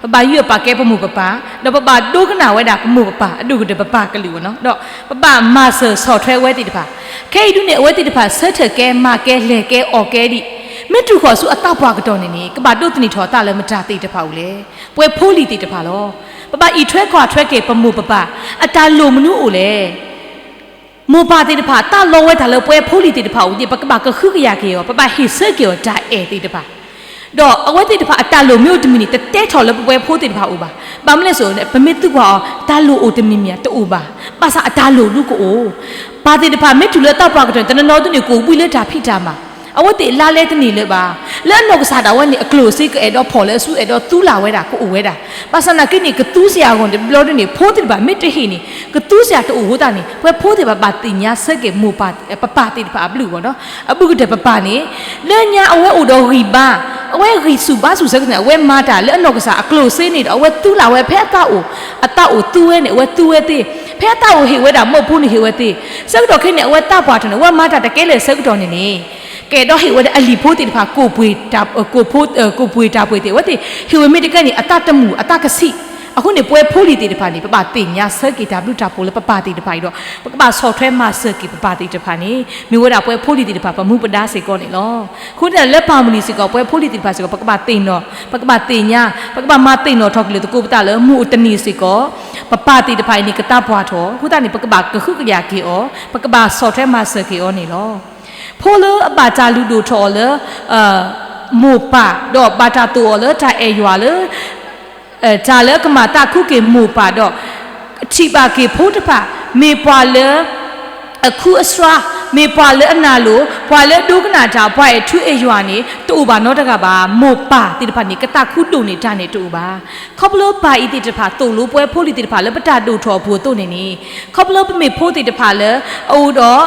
ပဘၣ်ယူးယီၣ်ပာ်ကဲပမိၢ်ပပၢ်, ဒီးပဘၣ်ဒိကနၣ်ဝဲဒၣ်ပမိၢ်ပပၢ် အဒိၣ်ကတၢၢ်ပပၢ်ကလုၢ်ဝဲနီၤ, ဒီးပဘၣ်မၤစၢၤဆီၣ်ထွဲအဝဲသ့ၣ်တဖၣ်. ခဲအံၤဒုန့ၣ် အဝဲသ့ၣ်တဖၣ် ဆၢထၢၣ်ကဲ မၤကဲ လဲၤကဲအီၣ်ကဲဒံး, မ့ၢ်တုၤဃီၤဆူအသးပှၢ်ကတီၢ်န့ၣ်န့ၣ် ကဘၣ်ဒိးသန့ၤထီၣ်အသးလၢမတၤသ့ၣ်တဖၣ်အအိၣ်လဲၣ်. ပဝဲဖိလံၤသ့ၣ်တဖၣ်လီၤ. ပဘၣ်အံးထွဲကွၢ်ထွဲက့ၤပမိၢ်ပပၢ် အတၢ်လိၣ်မနုၤအိၣ်လဲၣ်. မိၢ်ပၢ်သ့ၣ်တဖၣ် သးလီဝဲတၢ်လၢပဝဲဖိလံၤသ့ၣ်တဖၣ်အအိၣ်န့ၣ် ပကဘၣ်ကဟုကယာ်က့ၤအီၤ, ပဘၣ်ဟ့ၣ်ဆၢက့ၤအီၤတၢ်အဲၣ်သ့ၣ်တဖၣ်, ဒီးအဝဲသ့ၣ်တဖၣ်အတၢ်လိၣ်မ့ၢ်အိၣ်တမံၤန့ၣ် တတဲထီၣ်လၢပဝဲဖိသ့ၣ်တဖၣ်အအိၣ်ဘၣ်. ဘၣ်မနုၤလဲၣ်စိ ပမ့ၢ်သံကွၢ်အီၤ တၢ်လိၣ်အိၣ်တမံၤမံၤဧါ, တအိၣ်ဘၣ်. ဘၣ်ဆၣ်အတၢ်လိၣ်ဒုကအိၣ်. ပၢ်သ့ၣ်တဖၣ်မ့ၢ်တုၤလၢသးပှၢ်ကတီၢ်န့ၣ် တနီၤနီၤဒုန့ၣ် ကအိၣ်ဘှံးလၢတၢ်ဖံးတၢ်မၤ, အဝဲသ့ၣ်လါလဲတန့ၢ်လၢၤဘၣ်. လၢအနီၢ်ကစၢ်ဒၣ်ဝဲန့ၣ် အကျိၣ်စ့ကအဲၣ်ဒိးဖီၣ်လၢအစု အဲၣ်ဒိးသူလၢ်ဝဲဒၣ် ကအိၣ်ဝဲဒၣ်. ဘၣ်ဆၣ်သနာ်က့န့ၣ် ကသူစ့ၢ်အဂီၢ်န့ၣ် တဘျီဒုန့ၣ် ဖိသ့ၣ်တဖၣ်မ့ၢ်တဟ့ၣ်န့ၣ် ကသူစ့ၢ်တအိၣ်အဃိသတးန့ၣ် ပဝဲဖိသ့ၣ်တဖၣ်ဘၣ်သ့ၣ်ညါဆၢက့ၤမိၢ်ပၢ် ပပၢ်သ့ၣ်တဖၣ်အဘျုးအဃိနီၤ. အဘူးကတၢၢ်ပပၢ်န့ၣ် လၢညါအဝဲအိၣ်ဒီးဂံၢ်ဘါ အဝဲဂံၢ်ဆူၣ်ဘါဆူၣ်ဆၢကတီၢ်န့ၣ် အဝဲမၤတၢ်လၢအနီၢ်ကစၢ်အကျိၣ်စ့န့ၣ်ဒီး အဝဲသူလၢ်ဝဲဖဲအသးအိၣ်, အသးအိၣ်သူဝဲန့ၣ် အဝဲသူဝဲသ့, ဖဲအသးအိၣ်ဟ့ၣ်ဝဲဒၣ်မၢဖိန့ၣ်ဟ့ၣ်ဝဲသ့, ဆၢကတီၢ်ခဲအံၤန့ၣ် အဝဲသးပှၢ်ထီၣ်န့ၣ် အဝဲမၤတၢ်တကဲလၢာ်ဆၢကတီၢ်န့ၣ်န့ၣ် ကအဲၣ်ဒိးဟ့ၣ်ဝဲဒၣ်အလံၤဖိသ့ၣ်တဖၣ် ကိၣ်ပှ့ၤတၢ်, ကိၣ်ဖိ, ကိၣ်ပှ့ၤတၢ်ပှ့ၤသ့ၣ် အဝဲသ့ၣ်ဟ့ၣ်ဝဲမ့ၢ်တကဲန့ၣ် အသးတမုာ်အသးကဆံး, အဃိန့ၣ် ပှဲၤဖိလံၤသ့ၣ်တဖၣ်န့ၣ် ပဘၣ်သ့ၣ်ညါဆၢက့ၤတၢ်ဘျုးတၢ်ဖှိၣ်လၢပပၢ်သ့ၣ်တဖၣ်အံၤဒီး ပကဘၣ်ဆီၣ်ထွဲမၤစၢၤက့ၤပပၢ်သ့ၣ်တဖၣ်န့ၣ် မ့ၢ်ဝဲဒၣ်ပှဲၤဖိလံၤသ့ၣ်တဖၣ်ပမူပဒါစ့ၢ်ကီးန့ၣ်လီၤ. အဃိန့ၣ်လၢပၢ်မုၢ်နံၤစ့ၢ်ကီး ပှဲၤဖိလံၤသ့ၣ်တဖၣ်စ့ၢ်ကီး ပကဘၣ်သ့ၣ်နီၣ်, ပကဘၣ်သ့ၣ်ညါ, ပကဘၣ်မၤသ့ၣ်နီၣ်ထီၣ်က့ၤလၢသကိးပသးလၢမုၢ်တနံၤစ့ၢ်ကီး ပပၢ်သ့ၣ်တဖၣ်အံၤန့ၣ် ကသးပှၢ်ထီၣ်, အဃိသတးန့ၣ် ပကဘၣ်ကဟုကယာ်က့ၤအီၤ, ပကဘၣ်ဆီၣ်ထွဲမၤစၢၤက့ၤအီၤန့ၣ်လီၤ. ဖိလၢအဘၣ်တၢ်လုၢ်ဒိၣ်ထီၣ်အီၤလၢ မိၢ်ပၢ်, ဒီးဘၣ်တၢ်သိၣ်အီၤလၢတၢ်အဲၣ်ယွၤလၢ တၢ်လၢအကမၤသးခုက့ၤမိၢ်ပၢ်ဒီး ထံၣ်ဘၣ်က့ၤဖိတဖၣ်, မ့ၢ်ပှၤလၢ အခုအစွါ, မ့ၢ်ပှၤလၢအနာ်လိၤ, ပှၤလၢအဒိကနၣ်တၢ်, ပှၤအဲၣ်ထူအဲၣ်ယွၤန့ၣ် တအိၣ်ဘၣ်နီတဂၤဘၣ်. မိၢ်ပၢ်သ့ၣ်တဖၣ်န့ၣ် ကသးခုဒိၣ်န့ၢ်တၢ်န့ၣ်တအိၣ်ဘၣ်. ခီဖျိပၢ်အံၤသ့ၣ်တဖၣ်သိၣ်လိပှဲၤဖိလံၤသ့ၣ်တဖၣ်လၢပတၢ်ဒိၣ်ထီၣ်အပူၤအသိးန့ၣ်န့ၣ်, ခီဖျိပမ့ၢ်ဖိသ့ၣ်တဖၣ်လၢအအိၣ်ဒီး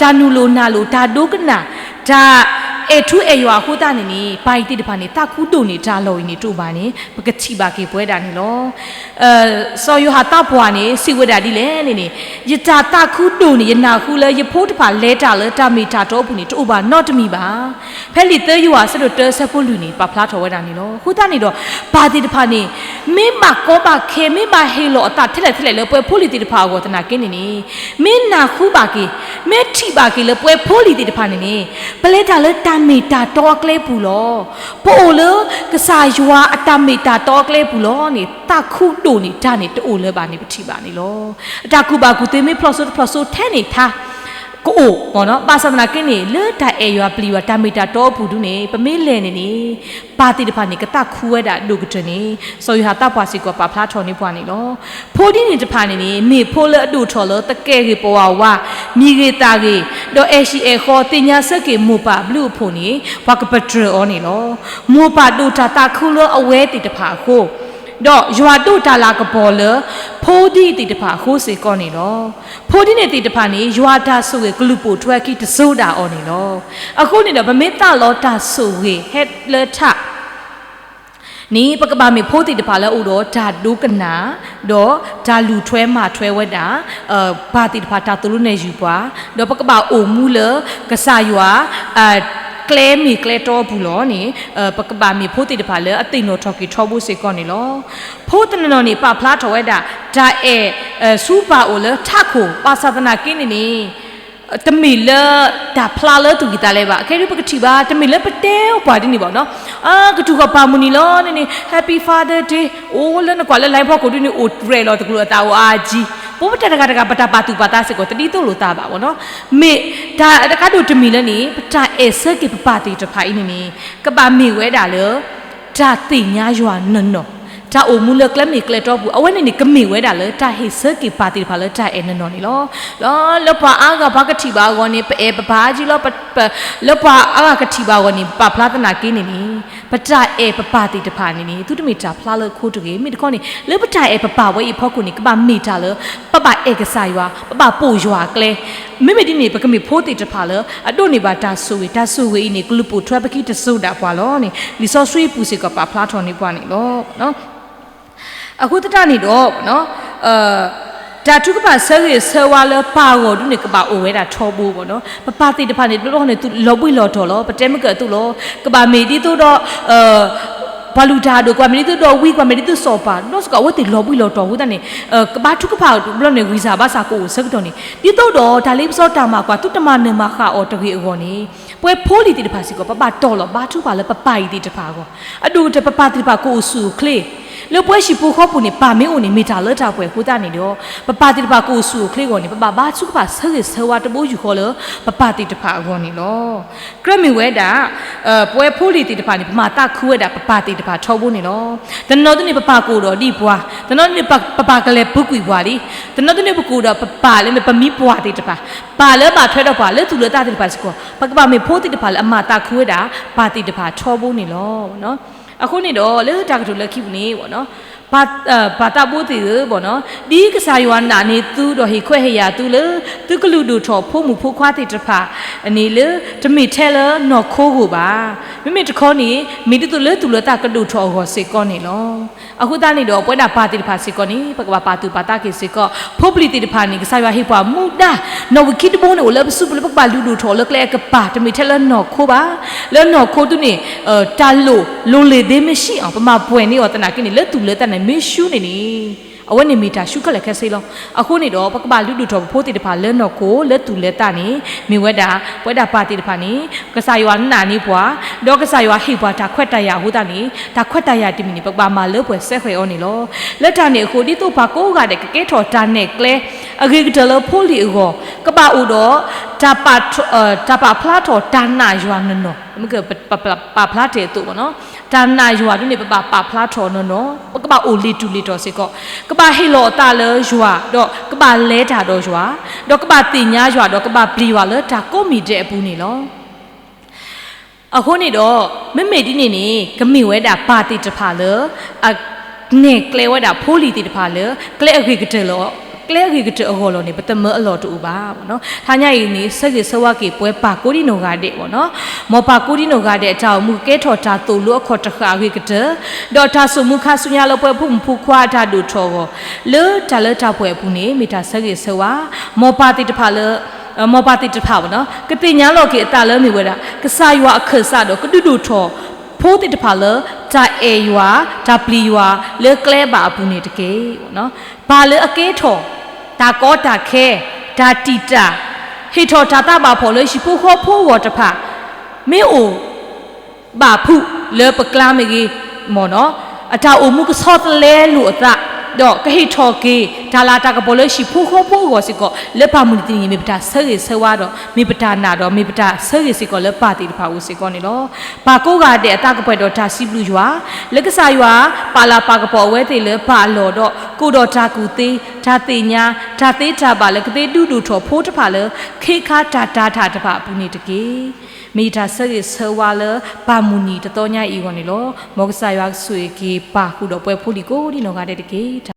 တၢ်နုာ်လိၤနာ်လိၤ တၢ်ဒိကနၣ် တၢ်အဲၣ်ထူအဲၣ်ယွၤအဃိသတးန့ၣ်န့ၣ် ပၢ်အံၤသ့ၣ်တဖၣ်န့ၣ် သးခုဒိၣ်န့ၢ်တၢ်လီၢ်အံၤန့ၣ်တအိၣ်ဘၣ်န့ၣ် ပကထံၣ်ဘၣ်က့ၤပဝဲဒၣ်န့ၣ်လီၤ. စီၤယိၤဟၣ်သးပှၢ်န့ၣ် စံးဝဲဒၣ်ဒ်လဲၣ်န့ၣ်န့ၣ်, ယတၢ်သးခုဒိၣ်န့ၢ် ယနၢ်ဟူလၢယဖိတဖၣ်လဲၤတၢ်လၢတၢ်မ့ၢ်တၢ်တီအပူၤန့ၣ် တအိၣ်ဘၣ်နီတမံၤဘၣ်. ဖဲလံာ်သၢယိၤဟၣ်အဆၢဒိၣ်တၢအဆၢဖိလွံၢ်န့ၣ် ပာ်ဖျါထီၣ်ဝဲဒၣ်န့ၣ်လီၤ. အဃိသတးန့ၣ်ဒီး ပၢ်သ့ၣ်တဖၣ်န့ၣ် မ့ၢ်ဘၣ်ကီဘၣ်ခဲ မ့ၢ်ဘၣ်ဟ့ၣ်လီၤအသးထဲလဲၣ်ထဲလဲၣ်လၢပှဲၤဖိလံၤသ့ၣ်တဖၣ်အဂီၢ်သနာ်က့န့ၣ်န့ၣ်, မ့ၢ်နၢ်ဟူဘၣ်က့ၤ, မ့ၢ်ထံၣ်ဘၣ်က့ၤလၢပှဲၤဖိလံၤသ့ၣ်တဖၣ်န့ၣ်န့ၣ်, ပလဲၤတၢ်လၢတၢ်မ့ၢ်တၢ်တီအကျဲပူၤလီၤ. ပအိၣ်လၢကစၢ်ယွၤအတၢ်မ့ၢ်တၢ်တီအကျဲပူၤလီၤန့ၣ် သးခုဒိၣ်န့ၢ်တၢ်န့ၣ်တအိၣ်လၢၤဘၣ်န့ၣ် ပထံၣ်ဘၣ်န့ၣ်လီၤ. အတၢ်ကူၣ်ဘၣ်ကူၣ်သ့မ့ၢ်ဖျိးစိတဖျိးစိထဲန့ၣ်ထါ ကအိၣ်မ့ၢ်နီၤ, ဘၣ်ဆၣ်သနာ်က့န့ၣ် လၢတၢ်အဲၣ်ယွၤပျံၤယွၤ တၢ်မ့ၢ်တၢ်တီအပူၤဒုန့ၣ် ပမ့ၢ်လဲၤန့ၣ်န့ၣ် ပၢ်သ့ၣ်တဖၣ်န့ၣ် ကသးခုဝဲဒၣ်အဒိၣ်ကတၢၢ်န့ၣ် စီၤယိၤဟၣ်သးပှၢ်စ့ၢ်ကီးပာ်ဖျါထီၣ်န့ၢ်ပှၤန့ၣ်လီၤ. ဖိဒ်န့ၣ်တဖၣ်န့ၣ်န့ၣ် မ့ၢ်ဖိလၢအဒိၣ်ထီၣ်လၢသကဲာ်ဂ့ၤပဝးဝါ, မံၤဂ့ၤသးဂ့ၤ, ဒီးအဲၣ်ဟံၣ်အဲၣ်ဃီ သ့ၣ်ညါဆၢက့ၤမိၢ်ပၢ်ဘျုးအဖှိၣ်န့ၣ် ပှၤကပတြၢၤအီၤန့ၣ်လီၤ. မိၢ်ပၢ်ဒိၣ်တၢ်သးခုလၢအဝဲသ့ၣ်တဖၣ်အဃိ ဒီးယွၤဒိးတၢ်လၤကပီၤလၢ ဖိဒ်သ့ၣ်တဖၣ်အဃိစ့ၢ်ကီးန့ၣ်လီၤ. ဖိဒ်န့ၣ်သ့ၣ်တဖၣ်န့ၣ် ယွၤအတၢ်ဆိၣ်ဂ့ၤကလူၤပိာ်ထွဲအခံတစိၤဒၣ်အီၤန့ၣ်လီၤ. အဃိန့ၣ်ဒီး ပမ့ၢ်သးလီတၢ်ဆိၣ်ဂ့ၤဟဲလၢထး န့ၣ် ပကဘၣ်မ့ၢ်ဖိသ့ၣ်တဖၣ်လၢအအိၣ်ဒီးတၢ်ဒိကနၣ်, ဒီးတၢ်လူၤထွဲမၤထွဲဝဲဒၣ် ပၢ်သ့ၣ်တဖၣ်တၢ်သိၣ်လိနဲၣ်ယုၢ်ပှၤ, ဒီးပကဘၣ်အိၣ်မူလၢကစၢ်ယွၤ ကျဲမ့ၢ်ကျဲတီအပူၤလီၤန့ၣ် ပကဘၣ်မ့ၢ်ဖိသ့ၣ်တဖၣ်လၢအသ့ၣ်နီၣ်ထီၣ်က့ၤထီဘိစ့ၢ်ကီးန့ၣ်လီၤ. ဖိတနီၤနီၤန့ၣ် ပာ်ဖျါထီၣ်ဝဲဒၣ် တၢ်အဲၣ်ဆူပၢ်အိၣ်လၢထးခိၣ် ဘၣ်ဆၣ်သနာ်က့န့ၣ်န့ၣ် တမ့ၢ်လၢတၢ်ဖျါလၢသူၣ်ကံၢ်သးလဲဘၣ်. ခဲအံၤပကထံၣ်ဘၣ် တမ့ၢ်လၢပတဲပှၤဒ်န့ၣ်ဘၣ်နီၤ, ကထူၣ်ဃီၤပၢ်မုၢ်နံၤလီၤန့ၣ်န့ၣ် Happy Father Day အိၣ်လၢနကွၢ်လၢ live ဖီခိၣ်ဒ်န့ၣ် အိၣ်ရဲၣ်လီၤသကလုာ်အသးအိၣ်အါကံ, ပဝဲတၢ်တဂၤတဂၤ ပတၢ်ပာ်သူၣ်ပာ်သးစ့ၢ်ကီး တဒ်သိးလိာ်သးဘၣ်နီၤ. မ့ၢ်တၢ်တခါဒိၣ်တမံၤလၢန့ၣ် ပတၢ်အဲၣ်ဆၢက့ၤပပၢ်သ့ၣ်တဖၣ်အံၤန့ၣ်န့ၣ် ကဘၣ်မ့ၢ်ဝဲဒၣ်လၢ တၢ်သ့ၣ်ညါယွၤနီၢ်နီၢ်, တၢ်အိၣ်မူလၢကျဲမ့ၢ်ကျဲတီပူၤ အဝဲန့ၣ်န့ၣ် ကမ့ၢ်ဝဲဒၣ်လၢတၢ်ဟ့ၣ်ဆၢက့ၤပၢ်သ့ၣ်တဖၣ်လၢတၢ်အဲၣ်နီၢ်နီၢ်န့ၣ်လီၤ. လၢပှၤအါဂၤပှၤကထံၣ်ဘၣ်အဂီၢ်န့ၣ် ပအဲၣ်ပပၢ်အါကံလီၤ, လၢပှၤအါဂၤကထံၣ်ဘၣ်အဂီၢ်န့ၣ် ပာ်ဖျါသနာ်က့န့ၣ်န့ၣ် ပတၢ်အဲၣ်ပပၢ်သ့ၣ်တဖၣ်န့ၣ်န့ၣ် သုတမ့ၢ်တၢ်ဖျါလၢအခိတဂ့ၤ. မ့ၢ်တခီန့ၣ် လၢပတၢ်အဲၣ်ပပၢ်ဝဲအံၤအဖီခိၣ်န့ၣ် ကဘၣ်မ့ၢ်တၢ်လၢ ပဘၣ်အဲၣ်ကစၢ်ယွၤ, ပဘၣ်ပိာ်ယွၤအကျဲ မ့မ့ၢ်ဒ်န့ၣ် ပကမ့ၢ်ဖိသ့ၣ်တဖၣ်လၢ အဒိးန့ၢ်ဘၣ်တၢ်ဆိၣ်ဂ့ၤ, တၢ်ဆိၣ်ဂ့ၤအံၤန့ၣ် ကလူၤပိာ်ထွဲပခံတစိၤဒၣ်ပှၤလီၤန့ၣ် လံာ်စီဆှံပူၤစ့ၢ်ကီးပာ်ဖျါထီၣ်န့ၢ်ပှၤန့ၣ်လီၤ. အဃိသတးန့ၣ်ဒီး တၢ်ထုကဖၣ်ဆၢဂ့ၤဆၢဝါလၢပၢ်အဂီၢ်ဒ်န့ၣ် ကဘၣ်အိၣ်ဝဲဒၣ်ထီဘိဘၣ်နီၤ. ပပၢ်သ့ၣ်တဖၣ်န့ၣ် တဘျီဘျီန့ၣ် သုလီၤဘှံးလီၤတီၤလီၤ. ပတဲမ့ၢ်ကၢၢ်အသိးလီၤ. ကဘၣ်မ့ၢ်ဒ်သိးဒီး ပှၤလုၢ်တၢ်အဒိၣ်, ကဘၣ်မ့ၢ်ဒ်သိးဒီးဝံ, ကဘၣ်မ့ၢ်ဒ်သိးစီၤပၤ, ဒီးစ့ၢ်ကီးအဝဲသ့ၣ်လီၤဘှံးလီၤတီၤအဃိသတးန့ၣ် ကဘၣ်ထုကဖၣ်တဘျီန့ၣ် ဂံၢ်စၢ်ဘါစၢ်ကအိၣ်ဆၢကတီၢ်န့ၣ် ဒ်သိးဒီး တၢ်လၢပစီၤတၢ်မၤကွၢ် သုတမၤနၢၤမၤဃၣ်အီၤတဂ့ၤအဂီၢ်န့ၣ် ပဝဲဖိလံၤသ့ၣ်တဖၣ်စ့ၢ်ကီး ပဘၣ်တီၢ်လီၤဘါထုကဖၣ်လၢပပၢ်အံၤသ့ၣ်တဖၣ်အဂီၢ်, အဒိၣ်ကတၢၢ်ပပၢ်သ့ၣ်တဖၣ်ကအိၣ်ဆူၣ်အိၣ်ချ့ လၢပဝဲဟံၣ်ဖိဃီပူၤန့ၣ် ပၢ်မ့ၢ်အိၣ်န့ၣ် မ့ၢ်တၢ်လၢတၢ်ပှဲၤအဃိသတးန့ၣ်ဒီး ပပၢ်သ့ၣ်တဖၣ်ကအိၣ်ဆူၣ်အိၣ်ချ့အဂီၢ်န့ၣ် ပဘၣ်ဘါထုကဖၣ်ဆၢဂ့ၤဆၢဝါတဘိယူၢ်ဃီလၢ ပပၢ်သ့ၣ်တဖၣ်အဂီၢ်န့ၣ်လီၤ. ကြၢးမ့ၢ်ဝဲဒၣ် ပဝဲဖိလံၤသ့ၣ်တဖၣ်န့ၣ် ပမၤသးခုဝဲဒၣ်ပပၢ်သ့ၣ်တဖၣ်ထီဘိန့ၣ်လီၤ. တနီၤသ့ၣ်န့ၣ် ပပၢ်ကအိၣ်ဒီးဒ်ပှၤ, တနီၤသ့ၣ်န့ၣ် ပပၢ်ကလဲၤပူၤကွံာ်ပှၤလံ, တနီၤသ့ၣ်န့ၣ် ပကအိၣ်ဒီးပပၢ်လၢမ့ၢ်ပမံပှၢ်သ့ၣ်တဖၣ်, ပၢ်လၢဘၣ်ထွဲဒီးပှၤလၢသူၣ်လၢသးသ့ၣ်တဖၣ်စ့ၢ်ကီး ပကဘၣ်မ့ၢ်ဖိသ့ၣ်တဖၣ်လၢအမၤသးခုဝဲဒၣ် ပၢ်သ့ၣ်တဖၣ်ထီဘိန့ၣ်လီၤ. အဃိန့ၣ်ဒီး လၢတၢ်ကတိၤလၢခံပူၤန့ၣ် ပၢ်သးဘိသ့ၣ်ဧၢ, ဒ်ကစၢ်ယွၤနာ်န့ၢ်သုဒီးဟ့ၣ်ခွဲးဟ့ၣ်ယာ်သုလၢ သုကလုၢ်ဒိၣ်ထီၣ်ဖိမုၣ်ဖိခွါသ့ၣ်တဖၣ်န့ၣ်လၢ တမ့ၢ်ထဲလၢနီၢ်ခိဧိၤဘၣ်. မ့မ့ၢ်တခီန့ၣ် မ့ၢ်ဒ်သိးလၢသူၣ်လၢသးကဒိၣ်ထီၣ်အဂီၢ်စ့ၢ်ကီးန့ၣ်လီၤ. အဃိသတးန့ၣ်ဒီး ပဝဲဒၣ်ပၢ်သ့ၣ်တဖၣ်စ့ၢ်ကီးန့ၣ် ပကဘၣ်ပာ်သူၣ်ပာ်သးက့ၤစ့ၢ်ကီး, ဖိပလံၤသ့ၣ်တဖၣ်န့ၣ် ကစၢ်ယွၤဟ့ၣ်ပှၤမူဒါ နီၣ်ဝံာ်ခံတဘိန့ၣ် အိၣ်လၢပစုပူၤလၢပကဘၣ်လုၢ်ဒိၣ်ထီၣ်အီၤလၢကျဲအကပၤ တမ့ၢ်ထဲလၢနီၢ်ခိဘၣ်. လၢနီၢ်ခိသုန့ၣ် တၢ်လိၣ် လိၣ်လ့ၤသ့မ့ၢ်ဆံးအီၤ ပမၤပှဲၤန့ၢ်အီၤသနာ်က့န့ၣ် လၢသူၣ်လၢသးန့ၣ် မ့ၢ်ဆူန့ၣ်န့ၣ် အဝဲန့ၣ်မ့ၢ်တၢ်ဆူခဲလၢာ်ခဲဆ့လီၤ. အဃိန့ၣ်ဒီး ပကဘၣ်လုၢ်ဒိၣ်ထီၣ်ပဖိသ့ၣ်တဖၣ်လၢနီၢ်ခိ လၢသူၣ်လၢသးန့ၣ် မ့ၢ်ဝဲဒၣ် ပဝဲဒၣ်ပၢ်သ့ၣ်တဖၣ်န့ၣ် ကစၢ်ယွၤနာ်န့ၢ်ပှၤ ဒီးကစၢ်ယွၤဟ့ၣ်ပှၤတၢ်ခွဲးတၢ်ယာ်အဃိသတးန့ၣ် တၢ်ခွဲးတၢ်ယာ်တမံၤန့ၣ် ပကဘၣ်မၤလၢပှဲၤစဲဃဲၤအီၤန့ၣ်လီၤ. လၢတၢ်န့ၣ်အဃိ ဒ်သိးပှၤကိးဂၤဒဲးကကဲထီၣ်တၢ်နဲၣ်ကျဲ အဂ့ၤကတၢၢ်လၢဖိလံၤအဂီၢ် ကဘၣ်အိၣ်ဒီး တၢ်ပာ်ဖျါထီၣ်တၢ်နာ်ယွၤနီၢ်နီၢ်, ပာ်ဖျါတ့ၢ်အသိး တၢ်နာ်ယွၤဒ်န့ၣ် ပဘၣ်ပာ်ဖျါထီၣ်နီၢ်နီၢ်, ပကဘၣ်အိၣ်လ့ၤတူၢ်လ့ၤတီၤစ့ၢ်ကီး, ကဘၣ်ဟ့ၣ်လီၤအသးလၢယွၤ ဒီးကဘၣ်လဲၤတၢ်ဒီးယွၤ, ဒီးကဘၣ်သ့ၣ်ညါယွၤ ဒီးကဘၣ်ပျံၤယွၤလၢတၢ်ကိးမံၤဒဲးအပူၤန့ၣ်လီၤ. အဃိန့ၣ်ဒီး မ့မ့ၢ်ဒ်န့ၣ်န့ၣ် ကမ့ၢ်ဝဲဒၣ်ပၢ်သ့ၣ်တဖၣ်လၢ နဲၣ်ကျဲဝဲဒၣ်ဖိလံၤသ့ၣ်တဖၣ်လၢ ကျဲအဂ့ၤကတၢၢ်လီၤ. ကျဲအဂ့ၤကတၢၢ်အဂီၢ်လီၤန့ၣ် ပသမၢအလီၢ်တအိၣ်ဘၣ်. တဟါညါအံၤန့ၣ် ဆၢဂ့ၤဆၢဝါက့ၤပှၤပၢ်ကိးဒံနီၢ်ဂၤဒဲးဘၣ်နီၤ, မ်ပၢ်ကိးဒံနီၢ်ဂၤဒဲး တၢ်အိၣ်မူကကဲထီၣ်တၢ်သိၣ်လိအခီၣ်တဃၣ်အဂ့ၤကတၢၢ်, ဒီးတၢ်ဆိၣ်မူခါဆူညါလၢပဝဲဖိမုၣ်ဖိခွါအတၢ်ဒိၣ်ထီၣ်အဂီၢ် လၢတၢ်လၢတၢ်ပှဲၤအပူၤန့ၣ် မ့ၢ်တၢ်ဆၢဂ့ၤဆၢဝါ, မ်ပၢ်သ့ၣ်တဖၣ်လၢ မ်ပၢ်သ့ၣ်တဖၣ်ဘၣ်နီၤ ကသ့ၣ်ညါလီၤက့ၤအသးလၢမ့ၢ်ဝဲဒၣ် ကစၢ်ယွၤအခၢၣ်စးဒီးကဒုးဒိၣ်ထီၣ် ဖိသ့ၣ်တဖၣ်လၢ တၢ်အဲၣ်ယွၤ တၢ်ပျံၤယွၤလၢကျဲဘၣ်အပူၤန့ၣ်တက့ၢ်. ပၢ်လၢအကဲထီၣ် တၢ်ကီတၢ်ခဲ တၢ်တံာ်တာ် ဟ့ၣ်ထီၣ်တၢ်သးဘၣ်ဖှီၣ်လၢဟံၣ်ဖိဃီဖိအဂီၢ်တဖၣ် မ့ၢ်အိၣ် ဘၣ်ဖုးလၢပကျါမ့ၢ်ဂ့ၤ, မ်နီၤ အတၢ်အိၣ်မူကဆီတလဲလိာ်အသး, ဒီးကဟ့ၣ်ထီၣ်က့ၤ တၢ်လၤတၢ်ကပီၤလၢဟံၣ်ဖိဃီဖိအဂီၢ်စ့ၢ်ကီး လၢပၢ်မုၢ်တနံၤန့ၣ် မ့ၢ်ပတၢ်ဆၢဂ့ၤဆၢဝါဒီး မ့ၢ်ပတၢ်နာ်ဒီး မ့ၢ်ပတၢ်ဆၢဂ့ၤစ့ၢ်ကီးလၢပၢ်သ့ၣ်တဖၣ်အအိၣ်စ့ၢ်ကီးန့ၣ်လီၤ. ပၢ်ကိးဂၤဒဲးအသးကပှဲၤဒီးတၢ်စံးဘျုးယွၤ လၢကစၢ်ယွၤ ပာ်လၤပာ်ကပီၤအဝဲသ့ၣ်လၢပၢ်အလီၢ်ဒီး ကအိၣ်ဒီးတၢ်ကူၣ်သ့ တၢ်သ့ၣ်ညါ တၢ်သ့တၢ်ဘၣ်လၢ ကသ့ဒုးဒိၣ်ထီၣ်ဖိတဖၣ်လၢ ခ့ခါတၢ်တာ်တၢ်တဖၣ်အပူၤန့ၣ်တက့ၢ်. မ့ၢ်ယတၢ်ဆၢဂ့ၤဆၢဝါလၢ ပၢ်မုၢ်နံၤတသီညါအံၤအဂီၢ်န့ၣ်လီၤ. မ်ကစၢ်ယွၤကဆိၣ်ဂ့ၤက့ၤပၢ်ဃုာ်ဒီးပှဲၤဖိလံၤကိးဒံနီၢ်ဂၤဒဲးတက့ၢ်.